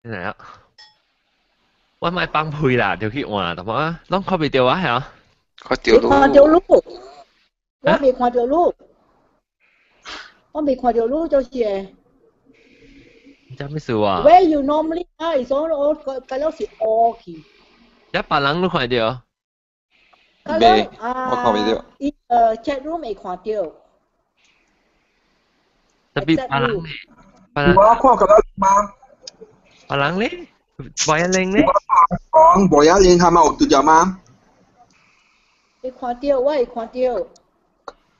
嚟啊！我買放屁啦，就去換，淡薄啊，攏看袂著啊，係啊？看著你看著你，我未看著你，我未看著你就是。知咩事啊？ Where you normally 啊，是講我個了是烏去。一別人都看著。未，我看袂著。伊chat room 會看著。特別別人咧，別人我看到嗎？別人咧，無一玲咧。講無一玲係咪有對著嗎？會看著，我會看著。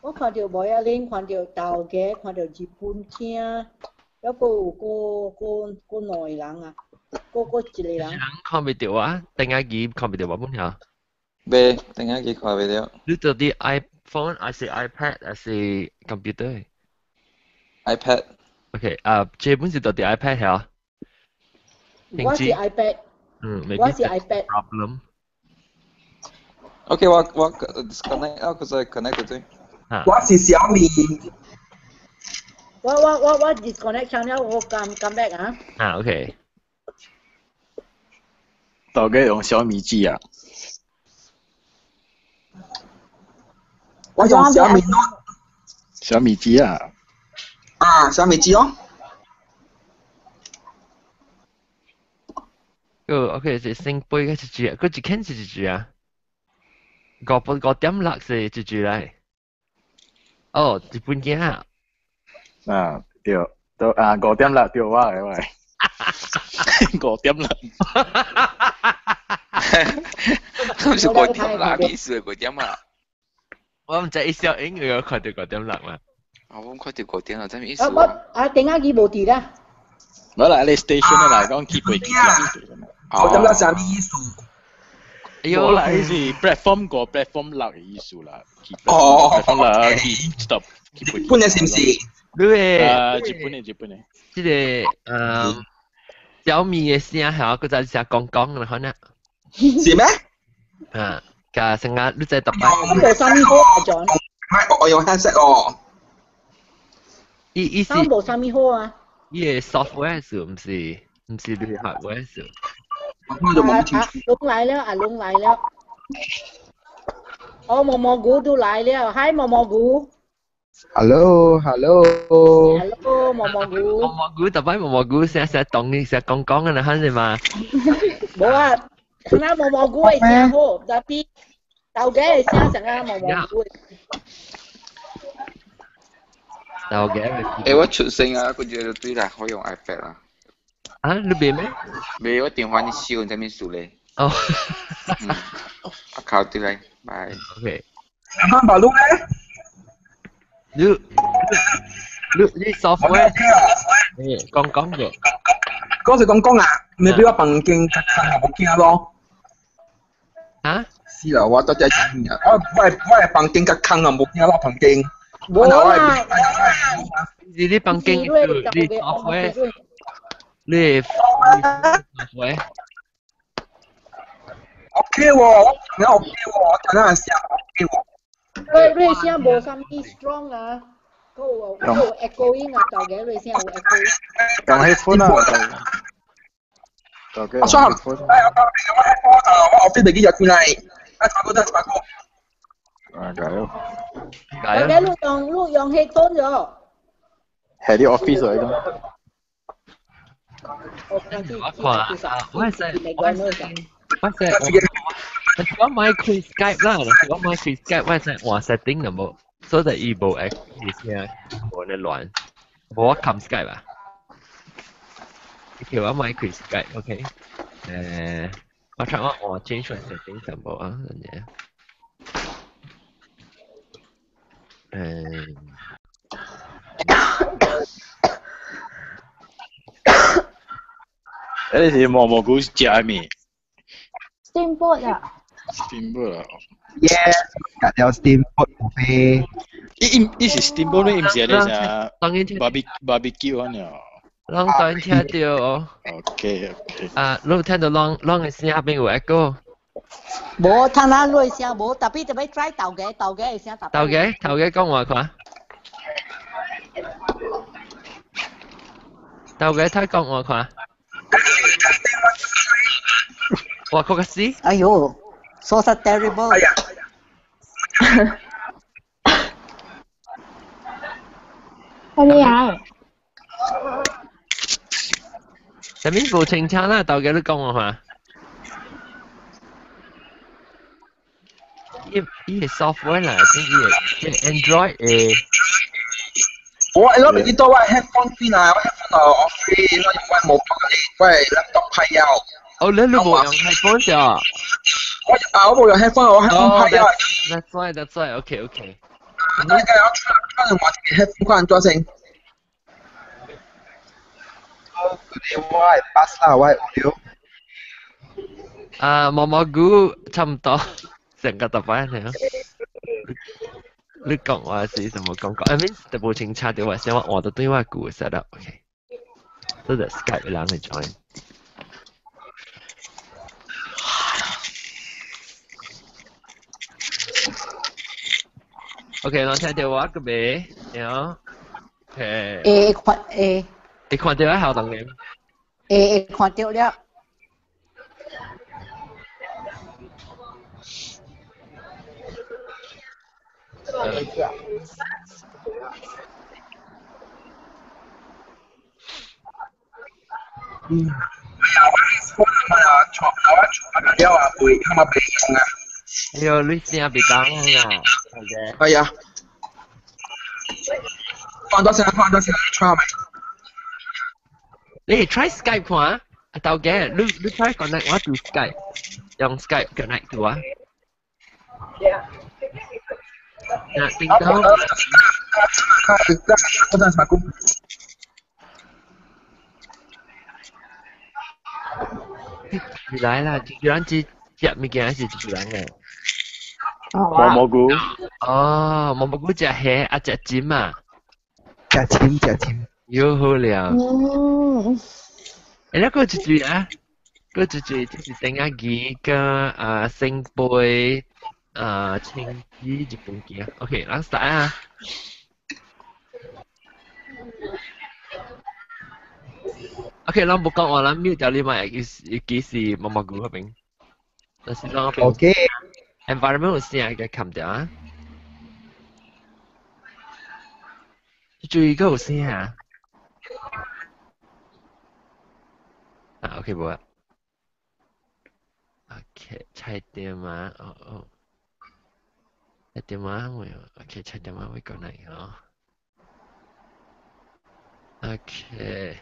我看著無一玲，看著頭家，看著日本廳，猶閣有閣閣閣兩個人啊，閣閣一個人。人看袂著啊，電話機看袂著我本曉。未，電話機看袂著。你到底 iPhone 還是 iPad 還是 computer？ iPad。 OK，啊，這本是到底 iPad 係啊？我是 iPad。嗯，我是 iPad。 Problem。 OK，我 disconnect 啊，佢再 connect 對。我是小米。我 disconnect 了，我 come back 啊。啊，OK。大家用小米機啊？我用小米 Note。小米機啊？啊，小米機哦。個 OK 是升杯嘅一支，佢一間是一支啊。5.6是一支嚟。哦，日本鏡啊。啊，對，都啊5.6對我嘅喂。5.6。是5.6意思，5.6。我毋知伊小英語看著5.6嘛。啊，我看著5.6，啥物意思啊，我啊電話機無佇啦。無啦，你 station 來講去背機。5.6啥物意思？無啦，伊是 platform 5 platform 6的意思啦。哦，platform 6去 stop 去背。日本的是毋是？你的啊，日本的，日本的。這個小米的聲係我嗰陣時講講啦，可能。是咩？啊，加成日你在特擺。咁無啥物好啊，John。我用 headset 哦。伊伊是。咁無啥物好啊？伊的 software 是毋是？毋是你 hardware 是？我就冇清楚。龍來了，阿龍來了。哦，毛毛菇都來了，嗨，毛毛菇。 Hello，Hello。 Hello，毛毛菇。毛毛菇，特擺毛毛菇，成成當你成講講嘅啦，肯定嘛。無啊，那毛毛菇會聲好，但係頭家會聲成啊毛毛菇。頭家。欸，我出聲啊，佢就對啦，我用 iPad 啦。啊，你袂咩？袂，我電話你燒，啥物事咧？哦。我靠，對啦，拜。 OK。阿媽路咧？你 software？講講嘅。講是講講啊，你比我房間較空啊，無驚咯。啊？是啦，我到遮啊，我房間較空啊，無驚咯，房間。無啦。是你房間，你 software，你 software。 OK 喎，我 OK 喎，我睇下先 OK 喎。你聲無啥物 strong 啊，閣有 echoing 啊，頭家你聲有 echoing。用 headphone 啊，頭家。我說，哎，我 headphone 啊，我後邊袂記入進來，啊，查過得查過。啊，加油！頭家你用 headphone 咗？係啲 office 嚟㗎。我看啊，我買開 Skype 啦，我買開 Skype，我係換 setting 就無，所以伊無會伊聲無咧亂，無我撳 Skype 啊。叫我買開 Skype，OK？我睇我換 change setting 就無啊，真嘅。誒，你是毛毛菇食咩？Steamboat 啊。 Steamboat 啊。 Yes，隔條 Steamboat buffet。伊是 Steamboat 咩？毋是啊？你啥？當然 barbecue 啊？攏當然聽著哦。 OK OK。啊，你有聽到攏攏的聲邊有 echo？無，聽咱你聲無，特別特別 try 頭家，頭家的聲特別。頭家頭家講話看。頭家睇講話看。哇，嗰個死！哎呦，so terrible！哎呀！係咩啊？上面無清楚啦，大家都講我嘛。伊伊個 software 啦，即伊個 Android 嘅。我我未記得我 headphone 邊啊，我 headphone 我 free，我用我冇我 laptop 派藥。哦，你你冇用 headphone 咋？我啊，我冇用 headphone，我 headphone 派藥。 That's why, that's why. Okay, okay. 我而家我出出嚟話 headphone 關咗先。我係 bus 啦，我係無聊。啊，毛毛菇差唔多，成個特擺嚟。你講話是什麼感覺？I mean，就無清楚對話先，我換到對我舊 set up，OK。都係 Skype 人嚟 join。OK，我聽到我個未？有。OK。會看會。你看到喺後頭嘅？會看到了。嗯。我啊，錯，我錯了啊，背，他媽背用啊。哎呦，你聲別當啊！係啊。放多聲，放多聲，try 咪？你 try Skype 看啊？豆嘅，你你 try connect 我 to Skype，用 Skype connect 到啊？嗱，叮當。嗰陣時咪來啦，一人只食物件是一人嘅。毛蘑菇。哦，毛蘑菇食蝦啊，食尖啊。食尖食尖。又好了。嗯。誒，那個一句啊，個一句就是等下魚跟啊聖杯啊青魚日本機啊。OK，咱 start 啊。OK，咱無講話，咱 mute 掉你嘛，伊幾時毛毛菇嗰邊？但是咱嗰邊。 OK。 Environment 有聲嘅冚掉啊。注意個有聲啊。啊，OK 無啊。OK，切電話，哦哦。切電話會，OK，切電話會過嚟哦。OK。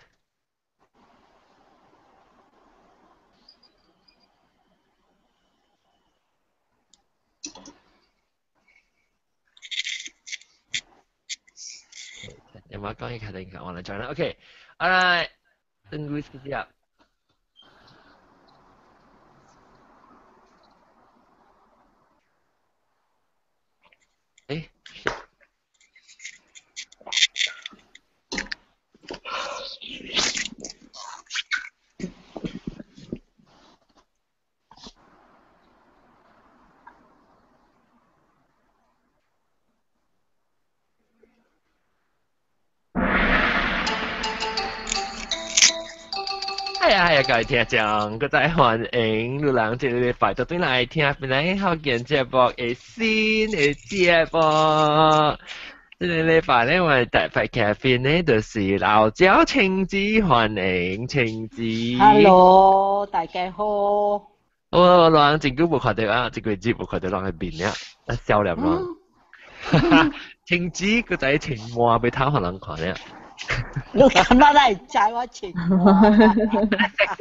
有冇講嘢確定我嚟講啦？OK，alright，等佢試下。誒，係啊係啊，各位聽眾，閣再歡迎你人這個禮拜就轉來聽本來福建節目的新的節目。這個禮拜咧，我哋特別嘉賓咧，就是老椒青子，歡迎青子。 Hello，大家好。我人真久無看到啊，這個月無看到人的面啊，啊笑臉咯。青子閣在青蛙被偷予人看咧。你咁樣嚟知我情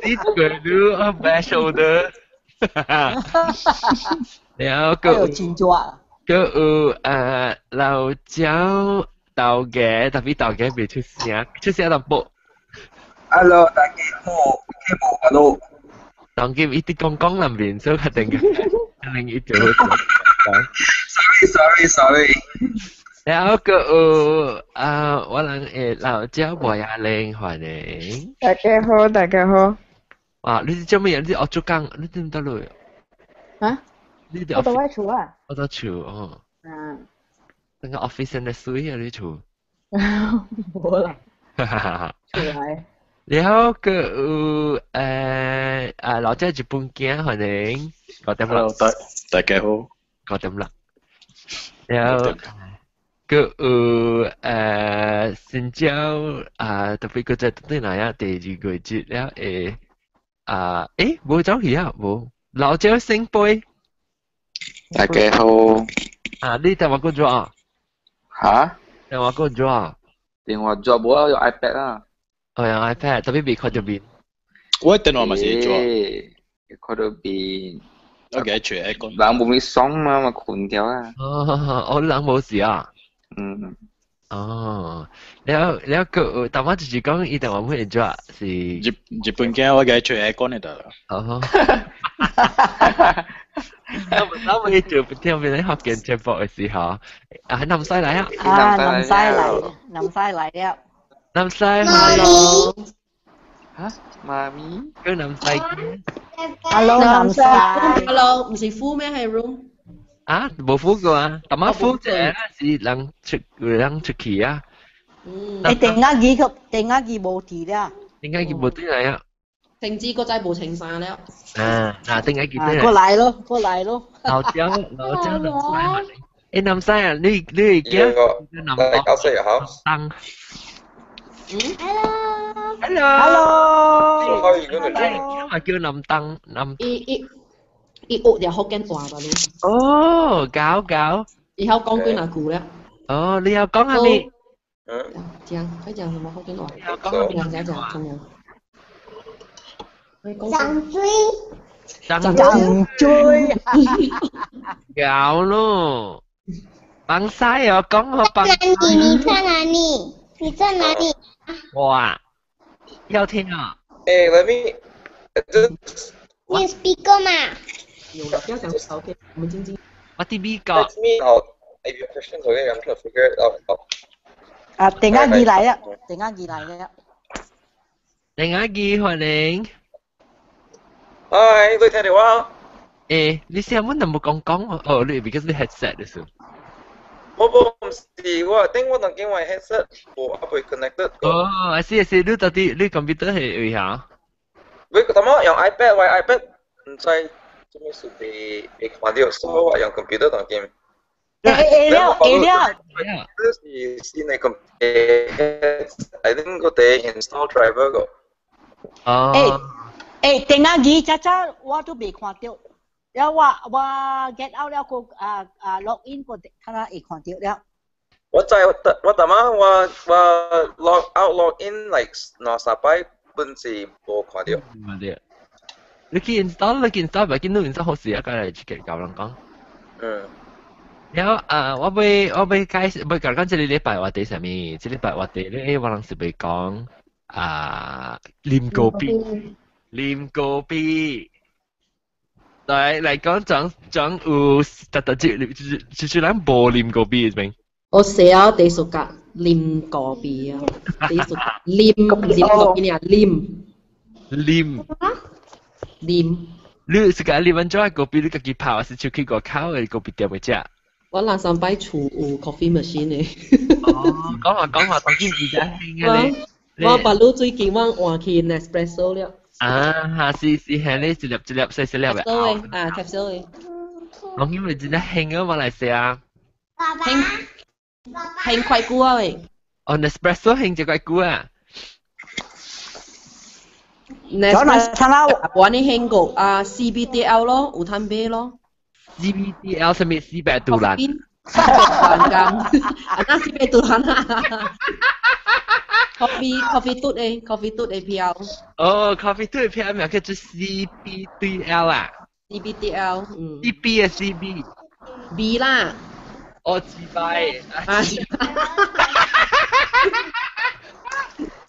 你過你啊，白手的。然後閣真熱。閣有老椒豆芽，特別豆芽未出聲，出聲淡薄。 Hello，大家好，我 Hello。當今一直講講南面，所以確定嘅，另一就好。 Sorry, sorry, sorry。然後閣有啊，我人的老椒無亞玲，歡迎。大家好，大家好。哇！你是做咩嘢？你學做工，你點得落？啊？你我佇我厝啊。我佇厝哦。嗯。那個 office 的水啊，你厝。無啦。哈哈哈。厝內。然後閣有啊老姐日本囝歡迎，5點6。大家好，5點6。然後閣有新椒啊，特別閣再轉來啊，第二個節了會啊，欸無走去啊，無老椒聖杯。大家好。啊，你電話閣做啊？嚇？電話閣做啊？電話做無啊，用 iPad 啊。哦，用 iPad，特別未看著面。我電話嘛是做。看著面。我記得吹一個。人無咪爽嘛，嘛睏掉啊。哦，哦，人無事啊。嗯。哦，了了閣，頭仔就是講伊電話會做是。日本囝我記得吹一個呢得。哦。我我做聽別人學見節目的時候，啊，南西來啊！啊，南西來，南西來了。南西，hello。嚇，媽咪。叫南西。 Hello，南西。 Hello，唔是敷咩？係 room。啊，無敷過啊，淡仔敷者是人出人出去啊。嗯。你電壓機個電壓機無佇了。電壓機無轉來啊。停止個仔無穿衫了。啊，嗱，電壓機轉來。過來咯，過來咯。老椒，老椒南西嘛？欸，南西啊，你驚南 Like outside your house? 當。嗯。 Hello。 Hello。 So how are you gonna drink? 嘛叫南東南。伊伊學著福建話吧你？哦，搞搞。伊曉講幾若句了。哦，你要講啥物？嗯。講，快講什麼福建話？講講講講，怎樣？長嘴。長嘴。搞咯，幫西哦，講我幫。哪裡？你在哪裡？你在哪裡？哇，要聽啊！ Hey, let me just. 你有 speaker 嗎？有了，不要講 OK，我們靜靜。我啲美國。 Let me out. If you have questions, okay, I'm trying to figure it out. 啊，電壓機來了，電壓機來了。電壓機歡迎。 Hi，你聽到我？欸，你聲阮都無講講哦，你 because 你 headset 的是。我無毋是我，頂我當見我 headset 無還未 connected 過。哦，啊是是，你到底你 computer 係為啥？喂，他媽用 iPad，我 iPad 毋知做咩事被看到，所以我用 computer 當見。會會了，會了。這是新的 com，I think 個得 install driver 個。哦。欸，電壓機早早我都未看著，了我 get out 了個啊 log in 個，看下會看著了。我知我我淡仔我 log out log in like 兩三擺本是無看著。冇對。你去 install 你去 install，袂緊你 install 好時啊，過來去教人講。嗯。然後啊，我欲解釋，欲講講這个禮拜話題啥物？這禮拜話題咧，我人是欲講啊，啉咖啡，啉咖啡。來來講講講有特特這就是咱無啉咖啡是咪？我寫啊，第數格啉咖啡啊，第數啉啉咖啡啊，啉啉啉。你是講啉完咗咖啡，你家己泡，還是出去外口的咖啡店去食？我兩三擺厝有 coffee machine 的。哦，講話講話，當今而家興嘅咧。我把路最近我換去 Nespresso 了。啊，哈是是係咧，一粒一粒細細粒嘅。 capsule 啊，capsule 的。當今咪真係興啊，馬來西亞。興興快久啊喂。哦，Nespresso 興這塊久啊。 Nespresso 我呢興過啊，CBDL 咯，有通買咯。 CBDL 啥物400度蘭？蘭咁，啊那400度蘭啊。Coffee 嘟的，coffee 嘟的票。哦，coffee 嘟的票名叫做 CBDL 啊。 CBDL，嗯。 CB 啊 CB。 B 啦。哦，自擺。啊。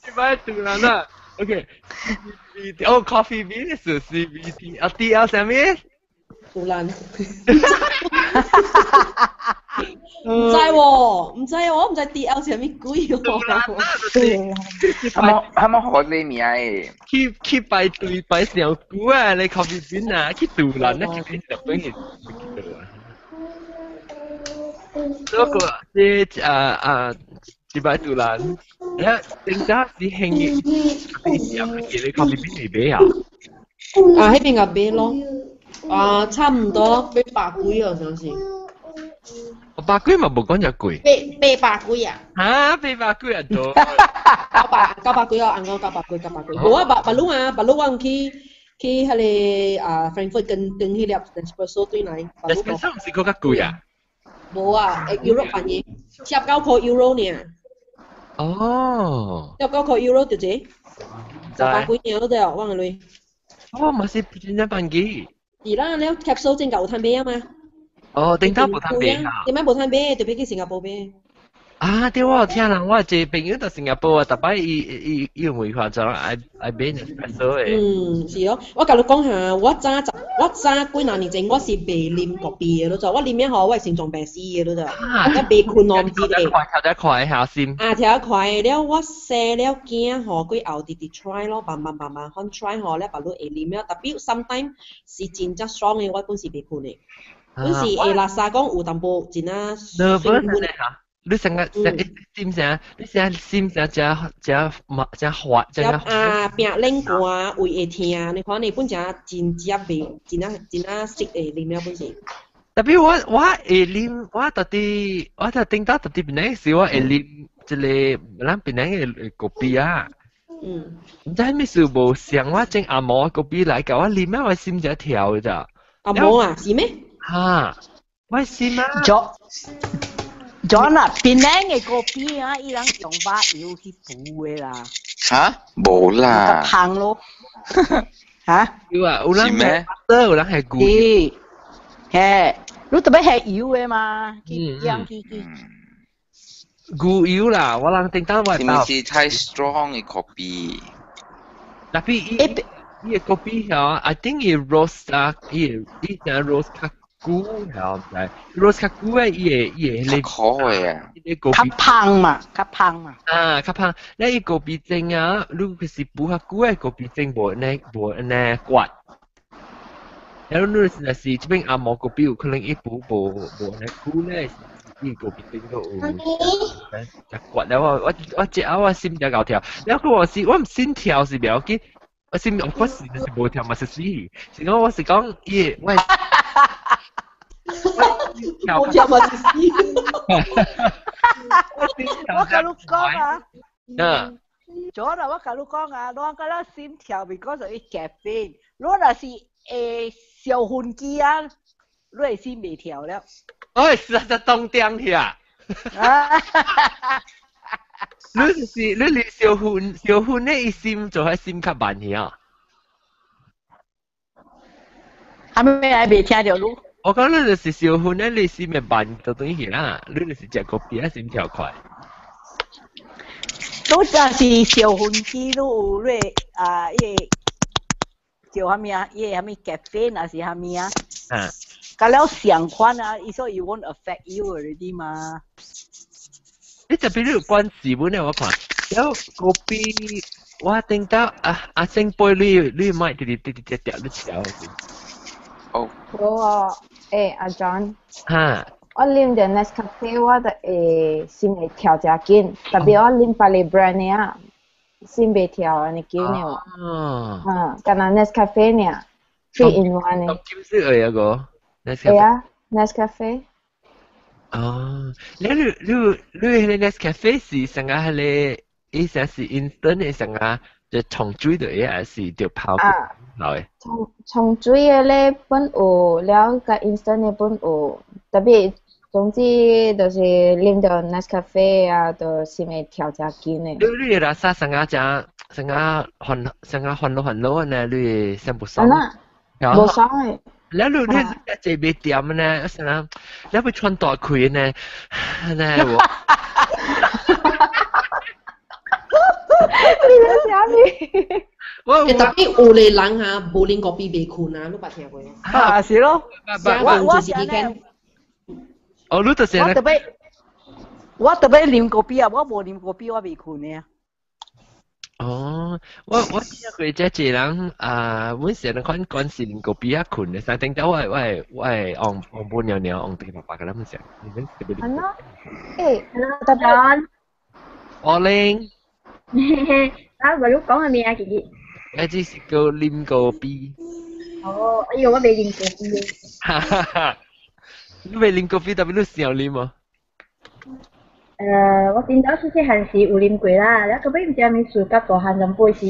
自擺杜蘭啊。OK。CBD 哦，coffee bean 是 CBD，啊 DL 啥物？杜蘭。唔知喎，唔知我唔知 DL 是啥物鬼喎。他們學你名誒。去排隊排上久啊！你 coffee bean 啊，去杜蘭啊，去日本嘅去杜蘭。嗰個即啊啊，一擺杜蘭，你頂早是興嘅，你時候去你 coffee bean 嚟買啊？啊，彼邊個買咯，啊，差唔多800幾啊，相信。百幾嘛無講就貴。800幾啊？嚇，800幾啊多。900 900幾啊，按講九百幾九百幾。無啊，別別路啊，別路我去彼个啊 Frankfurt 跟彼粒 Nespresso 對來。 Nespresso 毋是閣較貴啊？無啊，Europe 反應，19塊 Euro 爾。哦。19塊 Euro 就這，10百幾爾對，我個鐳。哦，嘛是真正便宜。是啦，了 capsule 真夠有趁買啊嘛。哦，頂頭無趁買啊。點解無趁買？特別去新加坡買。啊，對，我有聽人，我一個朋友佇新加坡啊，逐擺伊有問化妝，愛買 Nespresso 的。嗯，是哦，我共你講下，我早幾若年前我是袂啉咖啡的，你知？我啉了吼，我心臟病死的，你知？我袂困我毋知咧。跳得快下心。啊，跳得快了，我生了囝吼，過後直直 try 咯，慢慢慢慢款 try 吼，了別你會啉了，特別 sometimes 是真正 strong 的，我本是袂困的。本是會垃圾講有淡薄真啊。 nervous 嚇。你成日成心聲，你成心聲真真麻真滑真啊，拚冷寒，胃會疼，你看你本正真正袂，真啊真啊適會啉了本是。特別我會啉，我到底我就頂到到底邊個時我會啉這个咱邊個咖啡啊。毋知啥物事無像我整阿毛咖啡來共我啉啊，我心就跳咋。阿毛啊，是咩？哈，我心啊。 John 啊，檳城的咖啡啊，伊人用把油去補的啦。嚇？無啦。香咯。嚇？有啊，有人係有人係牛油。嘿，你特別係油的嘛？去養去去。牛油啦，我人頂當我是毋是太 strong 的咖啡？特別伊个咖啡吼，I think 伊 roast 啊，伊成 roast 較久，係唔知 roast 較久的伊會較苦的啊，較芳嘛，較芳嘛。啊，較芳。你伊咖啡精啊，你是補較久的咖啡精無按呢無按呢刮。然後你若是這邊阿毛咖啡有可能伊補無按呢久咧，伊咖啡精都有。就刮了我這下我心就𠢕跳，然後我是我毋心跳是袂要緊，我心我是就是無跳嘛是死，是講我是講伊我。無跳嘛是死。我共你講啊，咗啦，我共你講啊，我覺得心跳 because of caffeine。如果若是會小飛機啊，你會心袂跳了。哦，是啊，就當點去啊。你是你是小薰的伊心就係心較慢去啊。係咪還未聽著你？我講你就是小薰咧，你心會慢就等於去啦。你就是食咖啡啊，心跳快。都就是小飛機，你有你啊，伊個叫啥物啊？伊个啥物 caffeine 還是啥物啊？啊。佮了相款啊，伊所以 won't affect you already 嘛。你這邊你有關係本咧？我看，了咖啡，我頂到啊阿星杯你莫直直直直直你跳。哦。無啊，阿 John。哈。我啉著 Nescafe，我就會心會跳誠緊，特別我啉別个 brand 的啊，心袂跳按呢緊的喎。哦。嗯，敢若 Nescafe 爾，3 in 1 的。金色的個。會啊，Nescafe。哦，你彼个 Nescafe 是啥個彼個，伊啥是 instant 的啥個，就沖水的，還是著泡泡的？沖水的咧本有，了佮 instant 的本有，特別總之就是啉著 Nescafe 啊，就心會跳誠緊的。你會垃圾啥個誠啥個煩啥個煩惱煩惱呢？你會先不爽？啊無爽的。了你坐袂掂呢？啥人？你欲喘大氣呢？呢我。你咧啥物？我特別有个人哈，無啉咖啡袂睏啊，你捌聽過？啊，是咯。我就是呢。哦，你就是我特別啉咖啡啊，我無啉咖啡我袂睏的啊。哦，我聽過這一人啊，阮時陣看關是啉咖啡啊睏的，但頂到我會戇戇半尿尿戇地白白個咁食，你們特別。啊喏，特別。我拎。啊，無你講啥物啊，弟弟？我只是叫啉咖啡。哦，哎呦，我未啉咖啡。哈哈哈！你未啉咖啡，特別你想啉哦。我頂早細細漢時有啉過啦，了後尾毋知啥物事，甲大漢就輩時，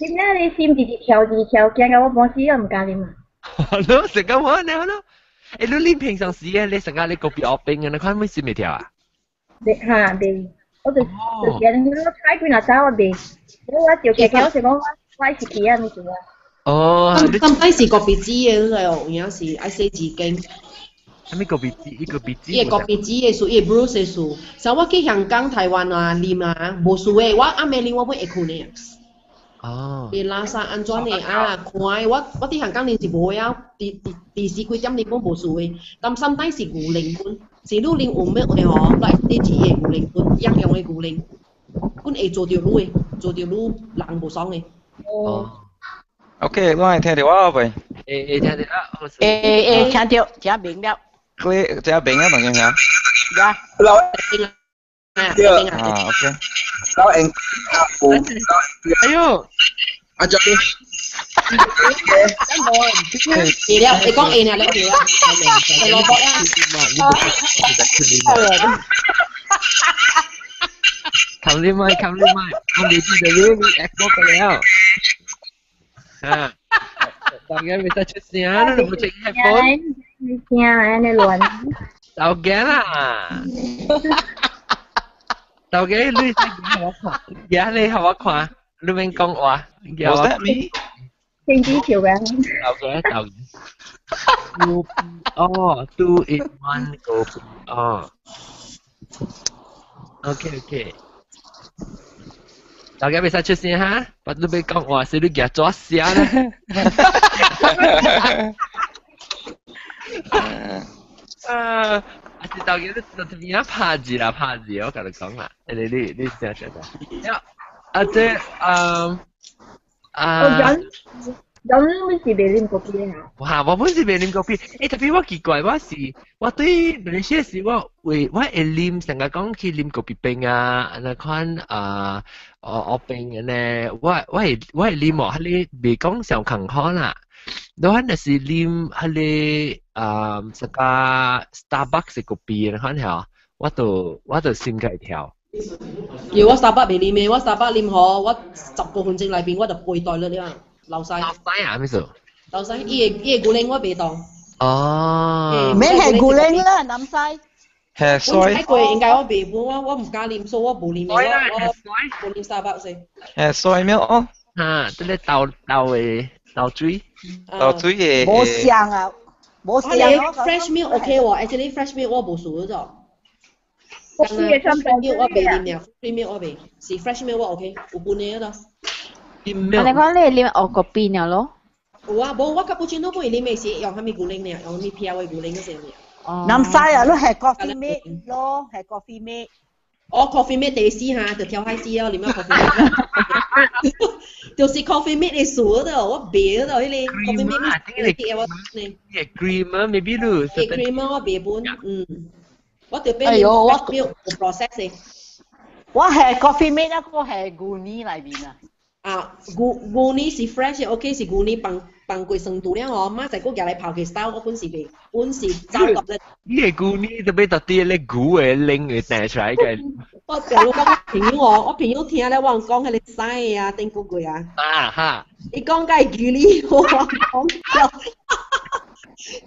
啉了你心直直跳直跳，驚到我半死我毋敢啉啊。你成個我呢咯？誒，你啉平常時嘅，你成日你咖啡學冰嘅，你看咩事未跳啊？未哈未，我就就是安尼，我踩幾若走我未，我就騎騎我是講我是去啊，物事啊。哦，咁咁低是咖啡紙嘅，你有影是愛洗紙巾。啥物咖啡紙？伊咖啡紙。伊個咖啡紙的事，伊個 bruise 的事。像我去香港、台灣啊，啉啊，無事的。我暗暝啉我會會睏的。哦。伊垃圾安怎的啊？看的，我佇香港啉是無的啊，佇佇佇時幾點啉攏無事的。但三代是牛奶粉，是你啉有咩的吼，來你煮的牛奶粉，養用的牛奶，阮會做著你的，做著你人無爽的。哦。 OK，我係聽到我未？會會聽到啊。會會聽到，聽明了。佢這邊啊，當然嚇。呀。老。對。啊，OK。老 N。哎呦！阿張。會了，會講會了，了對啊。係蘿蔔啊。冚你咪，冚你咪，我未知道你你 echo 過了。啊！大家未使出聲，你都冇整 headphone。你聽啊，你亂。豆家啦，豆家你使我看，而家你給我看，你免講話。 Was that me？政治條嘅。豆家豆家。Two 哦，two in one go 哦。OK OK。大家袂使出聲哈，我都欲講話，是你舉紙寫咧。啊！啊是大家你就邊啊拍字啦，拍字，我共你講啦，你你你聽聽聽。啊這啊啊。咁你是袂啉咖啡嚇？哇！我本是袂啉咖啡，欸，特別我奇怪，我是我對馬來西亞時我會我會啉，成日講去啉咖啡冰啊，按呢款啊，哦冰按呢，我我會我會啉哦，彼个袂講上健康啦。你看若是啉彼个啊，一個 Starbucks 的咖啡，你看下，我就我就心會跳。要我 Starbucks 袂啉的，我 Starbucks 啉吼，我10個分鐘內面我就背袋了了。流晒。流晒啊？咩事？流晒，伊個伊個牛奶我袂當。哦。免係牛奶啦，南西。係水。我過應該我袂，我我毋敢啉，所以我無啉。我我無啉 Starbucks。係水咩？哦。啊，這個豆豆的豆水。豆水的。無像啊，無像。 Fresh milk OK 喎，actually fresh milk 我無輸咗。fresh milk 我袂啉了，fresh milk 我袂，是 fresh milk 我 OK，有半個咯。你講你啉烏咖啡了咯？有啊，無我卡布奇諾會啉的是用啥物牛奶爾，用啥物飄的牛奶嗰些爾。南西啊，你係 coffee mate 咯，係 coffee mate。哦，coffee mate 第四哈，就跳海絲咯，啉咗 coffee mate。就是 coffee mate 的數的，我袂的，彼個 coffee mate 你啲我呢。 cream 啊，maybe 你。 cream 我袂本，嗯，我特別哎呦，我 milk process 的。我係 coffee mate 那個係牛奶內面啊。啊，牛牛奶是 fresh 的，OK 是牛奶放放過酸度了吼，明仔載閣舉來泡起 style，我本是袂，本是走到咧。你個牛奶特別特啲咧牛的奶會彈出來個。我假如講我朋友哦，我朋友聽咧我講彼個屎啊，頂個月啊。啊哈！伊講甲會記你，我講掉。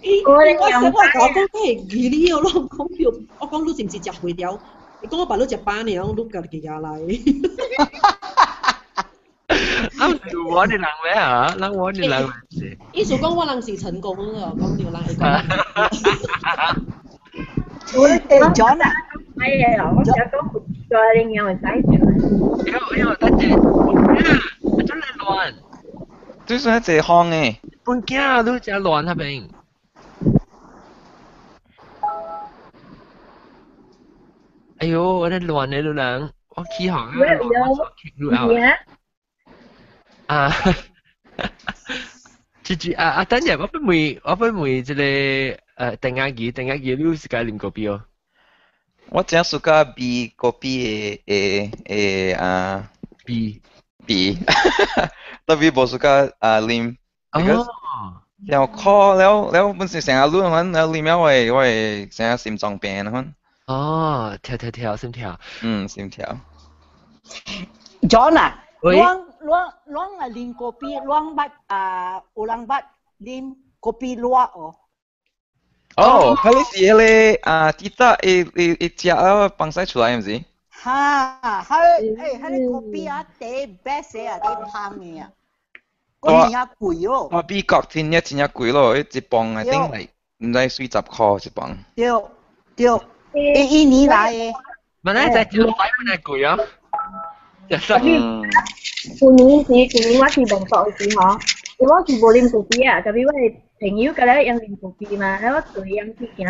伊我說我講講甲會記你哦，我講掉，我講你是毋是食袂掉？伊講我把你食飽爾，你家己舉來。啊，是我的人咩啊？人我的人。意思講我人是成功咯，講對人會講。我誒 John 啊，哎呀，我想講做恁樣會使出。哎呦哎呦，等陣，真係亂。最算係一方誒。本囝都真亂那邊。哎呦，我咧亂的人，我起行啊，我啊，這這啊啊！等陣我不問，我不問這個鄧阿姨，鄧阿姨你有時間啉咖啡哦？我正喜歡味咖啡的的的啊味味，特別無喜歡啊啉。哦。然後 call 了了本是成日亂款，了裡面我會成日心臟病款。哦，跳跳跳，心跳。嗯，心跳。 John 啊，喂攏啊啉咖啡，攏捌啊有人捌啉咖啡熱哦。哦，彼是彼个啊，記得伊伊伊食了放屎出來毋是？哈，彼欸，彼个咖啡啊，第 best 啊，第香的啊，嗰真貴哦。我美國真正真正貴咯，一磅 I think like 毋知40塊一磅。對對，伊印尼來的。本來在食擺本來貴啊，食啥？舊年時，舊年我去曼谷時吼，因為我是無啉咖啡啊，特別我的朋友佮咧用啉咖啡嘛，然後我隨伊去行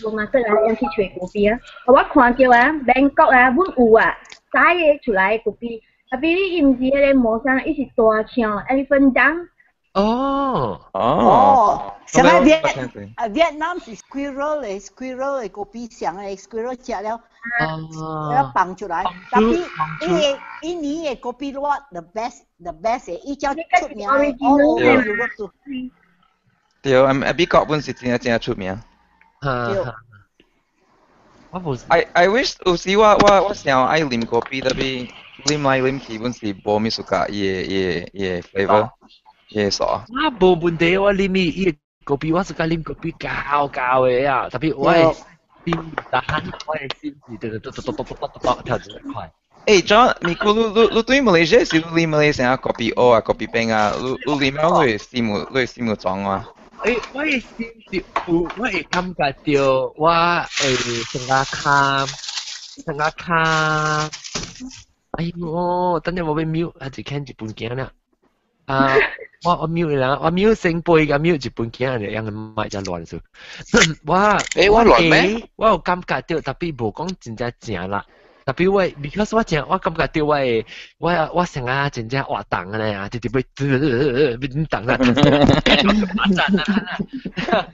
supermarket 啊，用去揣咖啡啊，我看到啊，曼谷啊，阮有啊，曬的出來的咖啡，特別伊毋是彼個磨砂，伊是大像 elephant dung。哦哦，啥物越啊越南是 squirrel 的 squirrel 的咖啡上的 squirrel 食了，了放出來。特別伊個印尼的咖啡熱 the best 的，伊才出名的，all over Europe 都。對，啊美國本是真正真出名。對。我無。 I wish 有時我想愛啉咖啡，特別啉來啉去，本是無物 suka 伊個 flavor，伊個素。我無問題，我啉伊伊個咖啡，我是佮啉咖啡厚厚的啊，特別我會心但我的心是嘟嘟嘟嘟嘟嘟嘟嘟跳真快。欸，John，你你你你對馬來西亞是你啉馬來西亞咖啡烏啊，咖啡冰啊，你你啉了你會心有裝啊？欸，我的心是有，我會感覺到我會成個較成個較，哎喲，等陣我欲 mute，還是看日本囝啦。啊，我 mute 啦，我 mute 成杯共 mute 日本囝，就樣莫遮亂數。我欸，我亂咩？我有感覺到，特別無講真正正啦。特別我，because 我正，我感覺到我的，我成啊真正活動咧啊，直直欲欲動啦，讚啊！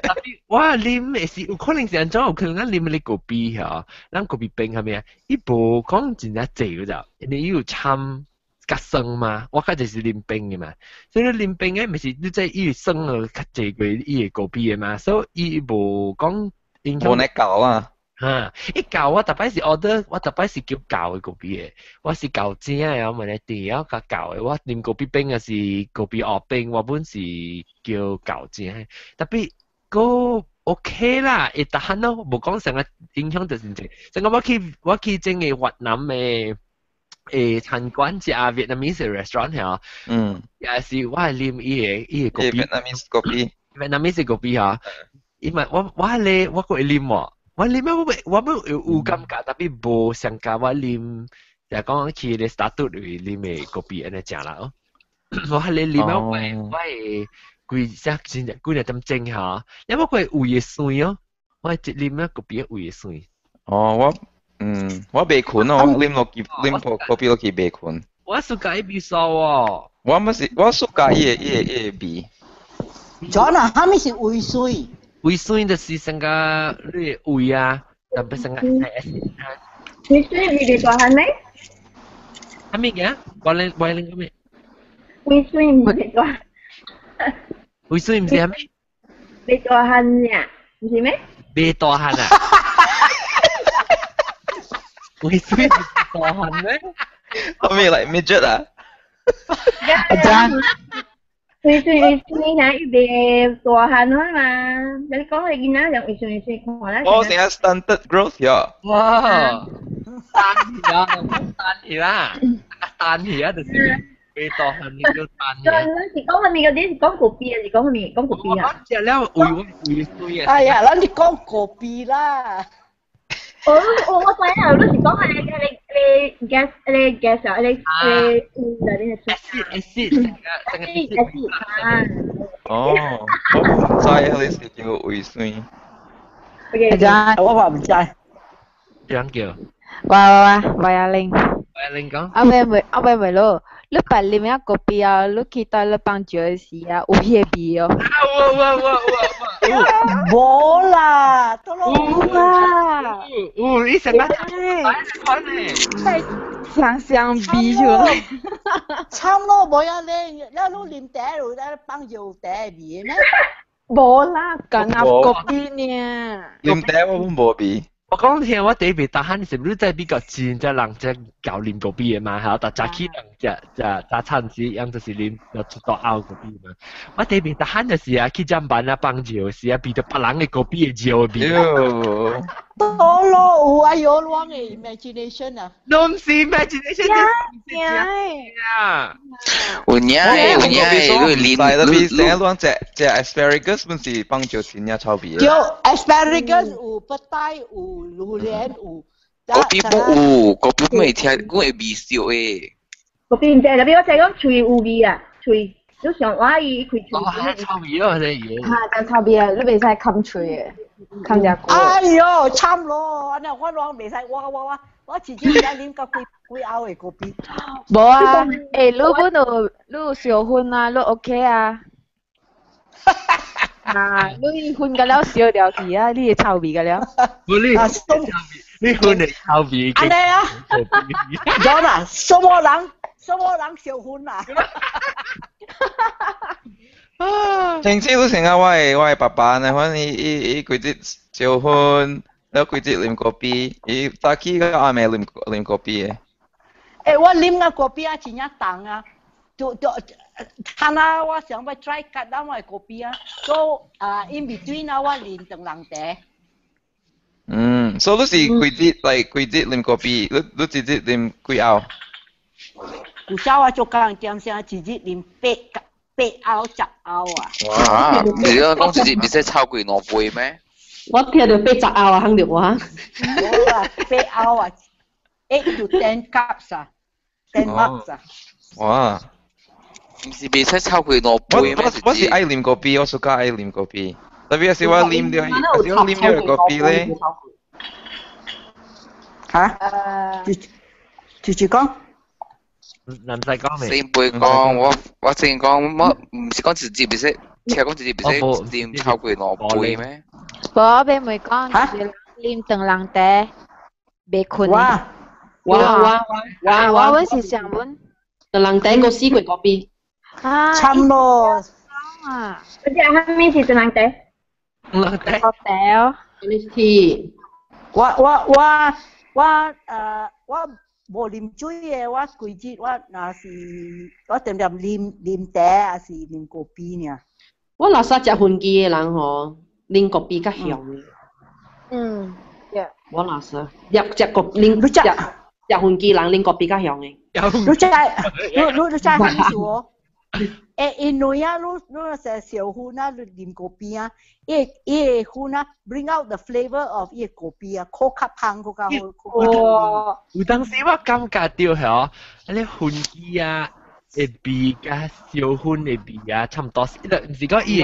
特別我啉的是有可能是按怎，有可能咱啉的咖啡吼，咱咖啡冰啥物啊，伊無講真正濟個就，因為伊有摻較酸嘛，我較濟是啉冰的嘛，所以你啉冰的，毋是你這伊酸啊較濟過伊的咖啡的嘛，所以伊無講影響。無呢厚啊。哈，伊厚我逐擺是 order，我逐擺是叫厚的咖啡的，我是厚正的，我問你甜啊較厚的，我啉咖啡冰還是咖啡烏冰，我本是叫厚正的，特別個 OK 啦，會逐項咯，無講成個影響就是這，成個我去整個越南的餐館食 Vietnamese restaurant 嚇，也是我係啉伊個咖啡，Vietnamese 咖啡，Vietnamese 咖啡嚇，因為我咧我閣會啉喎。我啉啊，我有感覺，特別無上加我啉，就講去咧 startup 裡啉的咖啡按呢食啦哦。我係咧啉啊，我會規只真正幾個點鐘嚇，因為我會胃會酸哦，我一啉啊咖啡胃會酸。哦，我袂睏哦，我啉落去啉咖啡落去袂睏。我 suka 伊味素哦。我毋是我 suka 伊個味。 John 啊，啥物是胃酸？胃酸就是成個你的胃啊，特別成個 S。胃酸是袂大漢咩？啥物嘅？我恁講咩？胃酸毋是大。胃酸毋是啥物？袂大漢呀，毋是咩？袂大漢啊？胃酸是大漢咩？我咩嚟 midget 啊？阿張。胃酸胃酸嚇，伊袂大漢嘛？你講你囡仔用胃酸胃酸看啦。我成日 stunted growth 呀。哇！單起啊，單起啦，單起啊，就是袂大漢你叫單起。你是講啥物嗰啲？是講咖啡還是講啥物？講咖啡啊？食了胃胃酸啊！哎呀，咱是講咖啡啦。我知影，你是講你 gas 你 gas 啊，你你你 acid acid 成個 acid acid 啊。哦，我唔知你是叫胃酸。阿張，我嘛毋知。點叫？我我我阿玲。阿玲講。阿伯咪咯，你捌啉啊咖啡啊，你去到你放尿時啊，有彼個味哦。啊有有有有有。無啦，都攏有啊。有，你成個款呢？香香味出來。慘咯，無啊你，你啉茶有咧放尿茶味咩？無啦，干焦咖啡呢。啉茶我本無味。我講聽我第一遍，但係是你在比較真只人只搞啉咖啡的嘛，嚇，但早起人食食早餐時，樣就是啉就出到拗咖啡嘛。我第一遍，但係就是啊，去砧板啊放尿時啊，變到別人的咖啡的尿味。多咯，有哎喲，亂的 imagination 啊。攏是 imagination 啊。有影的，有影的，你啉，特別成日攏食食 asparagus 本是放尿真正臭味。對，asparagus 有白帶有。榴蓮有，咖啡不有，咖啡未聽，我會味燒的。咖啡毋知，特別我知講喙有味啊，喙，你想我伊開喙。哦，係臭味咯，這嘢。嚇，真臭味啊！你袂使冚喙的，冚只久。哎喲，慘咯！按呢我攏袂使，我自己愛啉到幾幾甌的咖啡。無啊，欸，你本有你有燒薰啊，你 OK 啊。啊！你薰甲了燒掉去啊！你會臭味甲了。不，你你薰會臭味。按呢啊？有啦，什麼人什麼人燒薰啊？上次都成日我的爸爸呢，反正伊規日燒薰，了規日啉咖啡，伊早起到暗暝啉咖啡的。欸，我啉啊咖啡啊，真正重啊！就就。睇下我想欲 try 結咱我的咖啡啊，所以啊 in between 啊我啉長人茶。嗯，所以你是幾日來幾日啉咖啡？你一日啉幾甌？有時我做工點聲，一日啉八甌10甌啊！哇！你講一日袂使超過兩杯咩？我聽著80甌啊，肯定我。無啦，8甌啊，8 to 10 cups 啊，10 mugs 啊。哇！毋是袂使超過兩杯咩？我是愛啉咖啡，我暑假愛啉咖啡。特別是我啉著，是我啉著咖啡咧。嚇？就是講。唔使講未？先袂講，我先講，我毋是講一日袂使，聽講一日袂使啉超過兩杯咩？無，我欲問講，啉長人茶袂睏。哇！我我阮是想阮。長人茶閣死過咖啡。啊！慘咯！啊！嗰隻係咩是長人茶？長人茶。茶哦。 NHT。我無啉水的，我規日我若是我定定啉茶，抑是啉咖啡爾。我若煞食薰機的人吼，啉咖啡較香的。嗯，對。我若是食咖啉食食薰機人啉咖啡較香的。你知你知啥意思哦？欸，因為啊，你若是燒薰啊，你啉咖啡啊，伊個薰啊，bring out the flavour of 伊個咖啡啊，較香，較好。哇！有當時我感覺著吼，你薰機啊，會味佮燒薰的味啊，差毋多。毋是講伊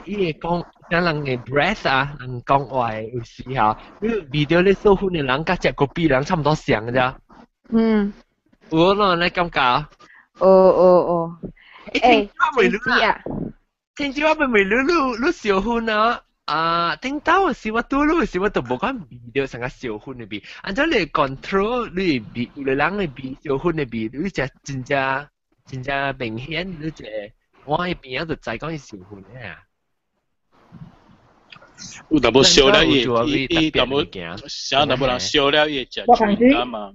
會講，像人的 breath 啊，人講話的有時候，你味著你燒薰的人佮食咖啡人差毋多像咋。嗯。有啷按呢感覺？哦哦哦。欸，聽啊！聽朝我咪問你，你燒薰啊？啊，頂到時我拄你時我都無講味著成個燒薰的味，按怎你 control 你味，有個人的味燒薰的味，你食真正真正明顯，你這我喺邊仔就知講是燒薰的啊。有淡薄燒了伊，伊淡薄，啥淡薄人燒了伊會食手感嘛？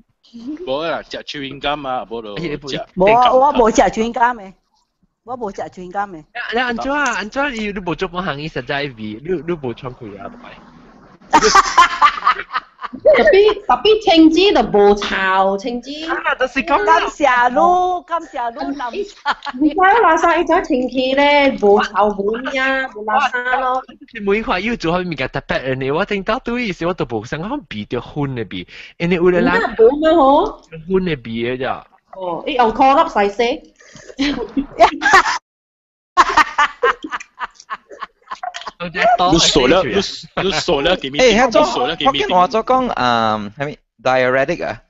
無啦，食手音感嘛，無就食。無，我無食手感的。我無食春柑的。你按怎按怎？伊你無做本行，伊實在味，你無創開啊，特別青椒就無臭，青椒。啊，就是講。感謝你，感謝你南你睇垃圾，伊知清氣咧，無臭無咩啊，無垃圾咯。每塊要做蝦物件特別的，我聽到對時我都無想講味著薰的味，因為有的人。無咩吼？薰的味的咋？哦，伊用可樂洗洗。你傻了，你傻了，給咪？欸，遐做福建話做講啊，係咪 diuretic 啊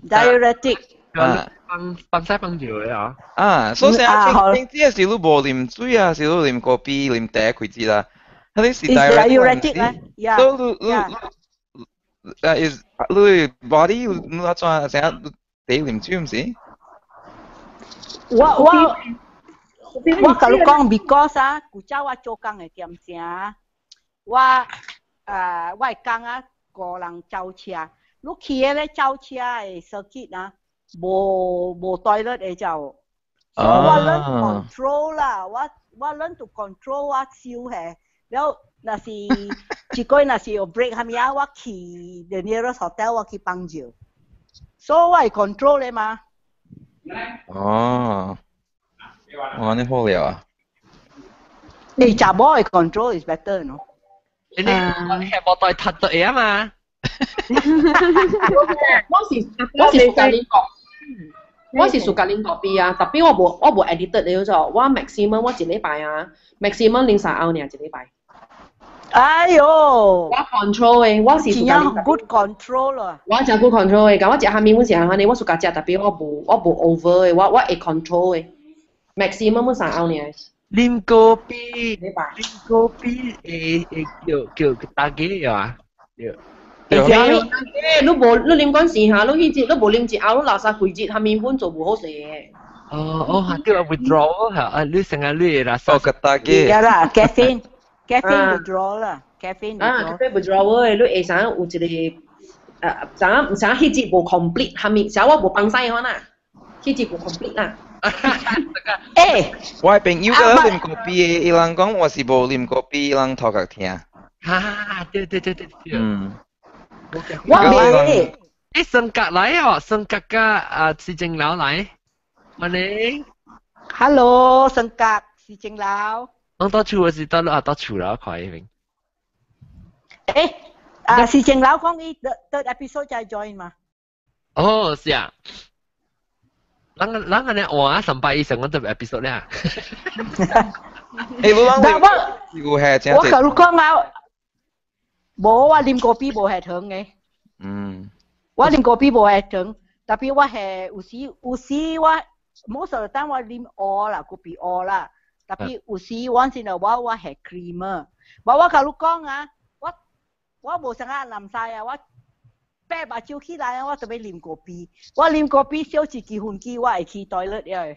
？diuretic 啊，放放西放尿的啊。啊，所以成日聽這是你無啉水啊，是你啉咖啡、啉茶開始啦。彼是 diuretic 咧，所以你 Is 你 body 你怎成日地啉酒毋是？我共你講，because 啊，古早我做工的點鐘，我我的工啊，五人走車，你去彼个走車的 circuit 啊，無 toilet 的就，所以我 learn control 啦，我 learn to control 我手下，了若是一個月若是有 break 啥物啊，我去 the nearest hotel 我去放尿，所以我會 control 的嘛。哦，哇，你好了啊！你查某會 control is better 喏。你係無袋踢到啊嘛？我是 suka 啉咖啡啊，tapi 我無 addicted 了就，我 maximum 我一禮拜啊，maximum 啉三甌爾一禮拜。哎喲，我 control 的，我是 suka 啉 good control 啊。我真 good control 的，佮我食啥物，阮是按呢，我 suka 食，tapi 我無 over 的，我會 control 的，maximum 三甌爾。啉咖啡，啉咖啡會叫大家啊？對。對，你無你啉慣時下，你彼日你無啉一甌，你垃圾規日，啥物本做無好勢的。哦哦，對啊，withdrawal 嚇，啊，你成日你會垃圾。哦，個大家。呀啦，caffeine withdrawal 啦，caffeine 啊，caffeine withdrawal 的，你會啥有一個啥啥彼日無 complete，啥物啥我無放屎可啦，彼日無 complete 啦。欸，我朋友個啉咖啡的，伊人講我是無啉咖啡，伊人頭殼疼。哈，對對對對對。嗯。我未。欸，升格來哦，升格甲啊，市政樓來，歡迎。 Hello，升格市政樓。我到厝時到啊到厝啦，看彼邊。欸，啊市政樓講伊 third episode 才 join 嘛？哦，是啊。咱咱按呢換上擺以上，我就 episode 咧。欸，你講我我共你講啊，無我啉咖啡無血糖的。我啉咖啡無血糖，tapi 我係有時我 most of the time 我啉烏啦，咖啡烏啦。tapi 有時 once in a while 我係 creamer。無我共你講啊，我無啥個淋屎啊，我擘目睭起來啊，我就欲啉咖啡。我啉咖啡少一支薰機，我會去 toilet 了。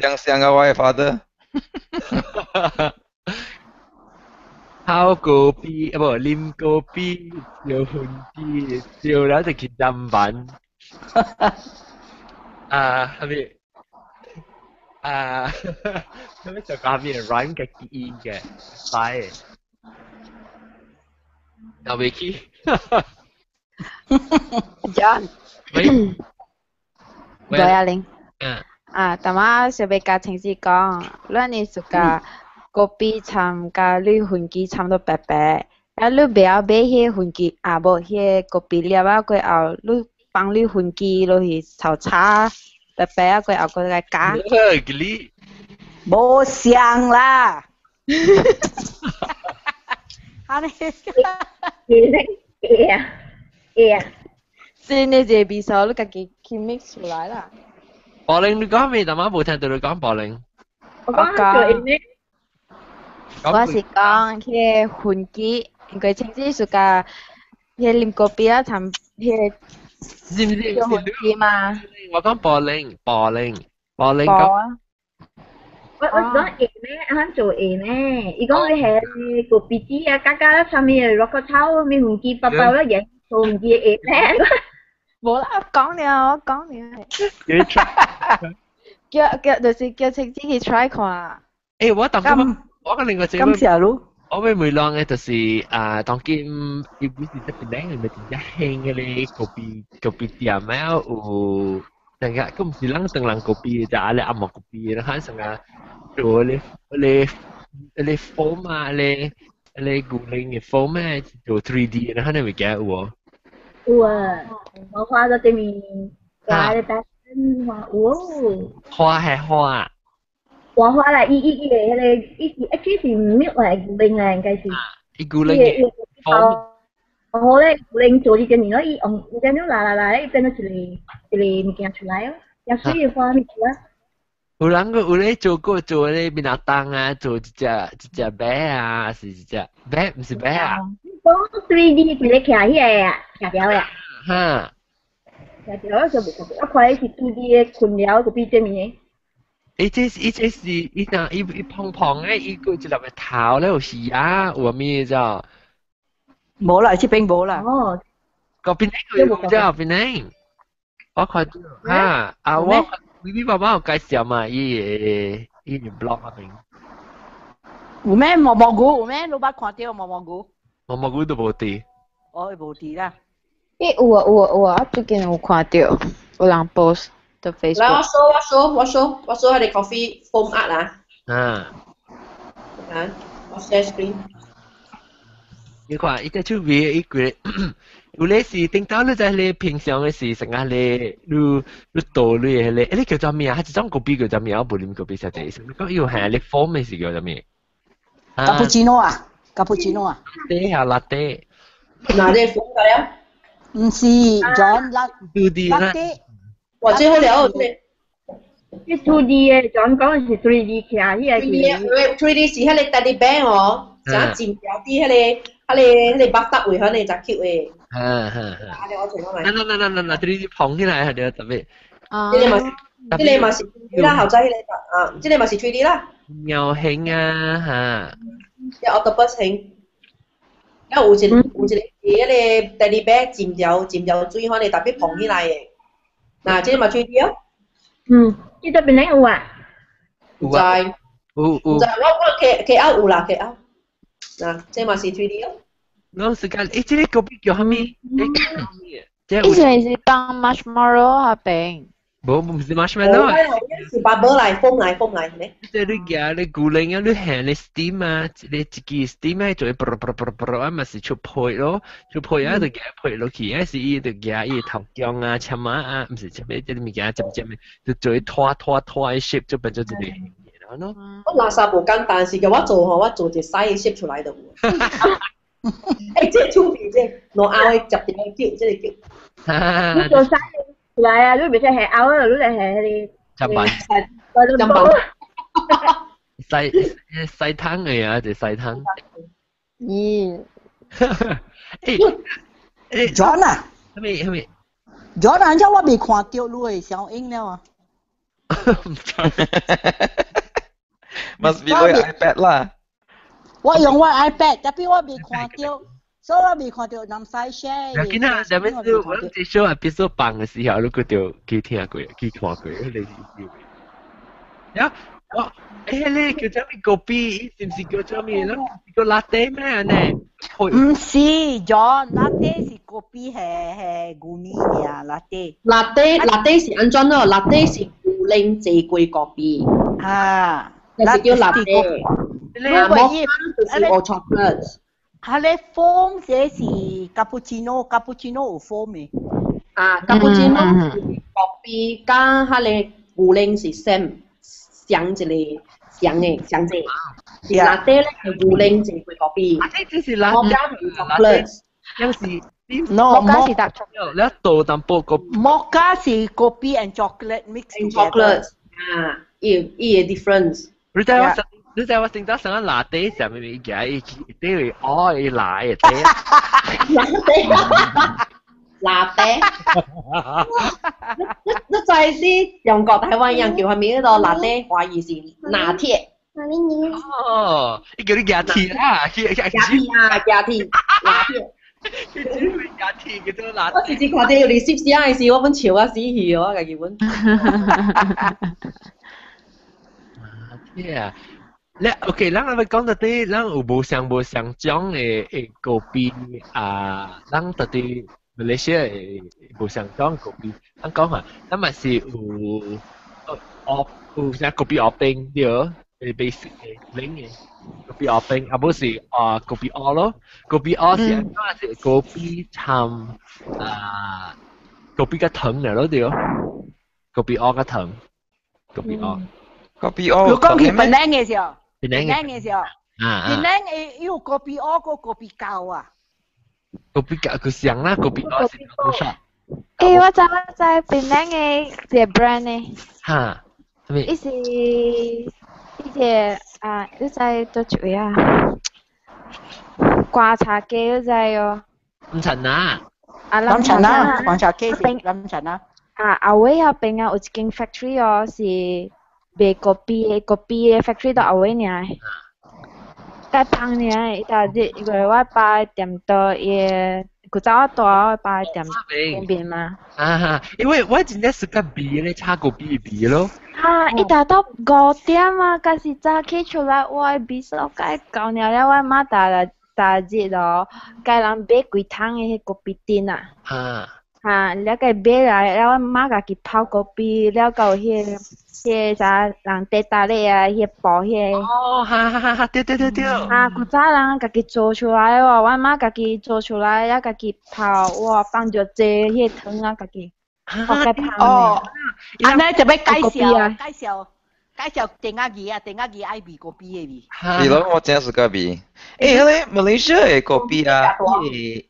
像像個我的 father。烤咖啡啊，無啉咖啡，燒薰機，燒了就去砧板。啊，係咪？啊，係咪就講咩 rhyme 嘅記憶嘅？來，又未去。 John。喂。喂阿玲。嗯。啊，淡仔想欲共清子講，咱的 suka 咖啡摻佮你薰機摻到白白，啊你袂曉買彼個薰機，啊無彼個咖啡粒啊過後，你放你薰機落去炒炒白白啊過後，閣來加。你無相啦。按呢。會啊，會啊。是你這個味素，你家己去 mix 出來啦。寶玲，你講咩？淡仔無聽到你講寶玲。我講做咩？我是講彼個薰機，因為清子 suka 彼個啉咖啡啊，摻彼個是毋是？薰機嘛。我講寶玲，寶玲，寶玲講。我講會咩？啊做會咩？伊講你係咖啡機啊，加加啥物落個炒咩薰機包包了，嘢做唔知會咩？無啦，我講了，我講了。叫就是叫清子去 try 看。欸，我當今我個另外一個，感謝你。我欲問人的就是啊，當今伊不是這邊咧，咪真正興彼个咖啡店啊，有成個，佢毋是咱唐人咖啡，就阿咧紅毛咖啡，咱看成個做彼個 foam 啊，彼個牛奶的 foam 啊，做 3D，咱看你物件有無？有啊，我畫咗對面，畫咧單畫有。花係花。畫畫啦，伊伊個彼個，伊是 actually 是 milk 來牛奶來，應該是。伊牛奶的 foam。好咧，牛奶做佇這面咯，伊用伊這樣拉拉拉，伊變做一个一个物件出來哦，也水的花物出來。有人個有咧做過做咧面仔當啊，做一隻一隻馬啊，是一隻馬，毋是馬啊。講 3D 佢咧徛起來啊，徛條啊。哈。徛條我就無看，我看彼是 2D 的困了個比這物。伊這伊這是伊若伊伊胖胖的，伊個一粒個頭咧有魚啊，有咩啫？無啦，這邊無啦。哦。個邊個有啫？邊個？我看到啊啊！我微微爸爸有介紹嘛，伊個伊個 blog 嗰邊。有咩毛毛菇？有咩？你捌看到毛毛菇？毛毛菇都無佇。哦，無佇啦。咦，有啊有啊有啊！我最近有看到有人 post 到 Facebook。來，我 show 我 show 我 show 我 show 彼個 coffee foam art 啦。啊。啊，我 share screen。你看，伊只手尾伊規，有咧是頂頭你在咧平常的是成日咧，你你倒你迄個，欸，你叫做咩啊？彼一種咖啡叫做咩？我無啉咖啡實際，你講伊有係咧 foam 的是叫做咩？卡布奇諾啊，卡布奇諾啊。對啊，拿鐵。拿鐵 foam 個了？毋是，John 拿拿鐵。哇，這好了，這。這 2D 的，John 講是 3D 起來，彼個是。 3D 是彼個 teddy bear 哦，誠真條啲彼個。彼個彼個 bathtub 位，彼個誠 cute 的。哈哈哈。嗱嗱嗱嗱嗱嗱，這捧起來係對特別。啊。這個嘛是，這個嘛是 3D 啦，後仔彼個啊，這個嘛是 3D 啦。貓型啊嚇。這 octopus 型。啊，有一有一個是彼個 teddy bear 浸條浸條水，款個特別捧起來的。嗱，這個嘛 3D 哦。嗯，這這邊有啊。有啊。有有。我我 K K L 有啦，K L。嗱，這嘛是 3D 哦。我時間，欸，這個咖啡叫啥物？以前是放 marshmallow 下邊。無，毋是 marshmallow。是 bubble 來，foam 來，foam 來，咩？即係你夾你牛奶啊，你下你 steam 啊，你一支 steam 啊，做啵啵啵啵啊，嘛是出皮咯，出皮啊就夾皮落去，啊是伊就夾伊頭薑啊、簽仔啊，毋是啥物，這個物件尖尖的，就做拖拖拖的 shape 就變做一個。我垃圾無簡單，是叫我做吼，我做一個細 shape 出來就有。欸，這出味這，兩後的接條叫，這個叫。你做細出來啊！你袂使下後啊，你來下彼個。砧板。砧板。細細湯的啊，就細湯。咦？欸欸，John 啊？啥物啥物？John 啊，怎我未看到你的小影了啊？唔知。 Must be 你 iPad 啦。我用我 iPad，但係我未看到，所以我未看到南西 share。要緊啊，下面是我這首啊，必須放的時候，你個就去聽過，去看過，你是呀，我欸，你叫啥物咖啡？是毋是叫啥物？咱叫 latte 咩呢？毋是，John，latte 是咖啡係係牛奶爾，latte。 latte latte 是按怎咯？latte 是牛奶濟過咖啡。啊。就是叫 latte。如果伊就是 hot chocolate。佢咧 foam 這是 cappuccino，cappuccino 有 foam 的。啊，cappuccino 是咖啡加彼个牛奶是 same 相一個相的相這。latte 咧係牛奶濟過咖啡。啊，這是 latte。摩加是 chocolate。有時 No，摩加是 dark chocolate。你倒淡薄個。摩加是咖啡 and chocolate mix together。chocolate 啊，伊伊個 difference。你知我你知我先得上個 latte 上面物件，伊伊對哦，伊來的對。 latte，latte。你你知啲中國台灣人叫啥物嗰個 latte，華語是拿鐵。哦，伊叫你夾鐵啦，夾鐵啊，夾鐵，拿鐵。佢只會夾鐵叫做拿。我時時看到有你攝寫的時，我本笑啊死去哦，家己本。拿鐵啊！你 OK，咱來講到底，咱有無相無相種的的咖啡啊？咱到底馬來西亞的無相種咖啡，咱講下，咱嘛是有哦有啥咖啡烏冰對，係 basic 的冷的咖啡烏冰，啊無是啊咖啡烏咯，咖啡烏是按怎是咖啡摻啊咖啡佮糖爾咯對，咖啡烏佮糖，咖啡烏。咖啡烏。你講去檳城的時候。檳城的時候，檳城會有咖啡烏個咖啡膠啊。咖啡膠佢上啦，咖啡烏是多少？欸，我知我知，檳城的一個 brand 呢。哈，啥物？伊是伊個啊，你知佗一位啊？瓜茶雞都知哦。唔陳啊！啊，林陳啊，黃茶雞是林陳啊。啊，後尾後邊啊有一間 factory 哦，是賣咖啡的，咖啡的 factory 到後尾爾。較芳爾，伊逐日因為我爸店到伊的，古早我住我爸店旁邊嘛。啊，因為我真正是較味咧，炒咖啡味咯。啊！伊達到5點啊，敢是早起出來，我的味素該夠爾了，我媽逐逐日哦，共人買幾桶的彼咖啡店啊。啊。啊，了共買來，了我媽家己泡咖啡，了閣有彼個啥人佇搭咧啊，彼個布彼個。哦，哈哈哈！哈，對對對對。啊，古早人家己做出來哦，我媽家己做出來，了家己泡，哇，放著濟彼個糖啊，家己。哦，按呢就欲介紹介紹介紹定仔魚啊，定仔魚愛味咖啡的味。是咯，我真是個味。欸，彼個馬來西亞的咖啡啊，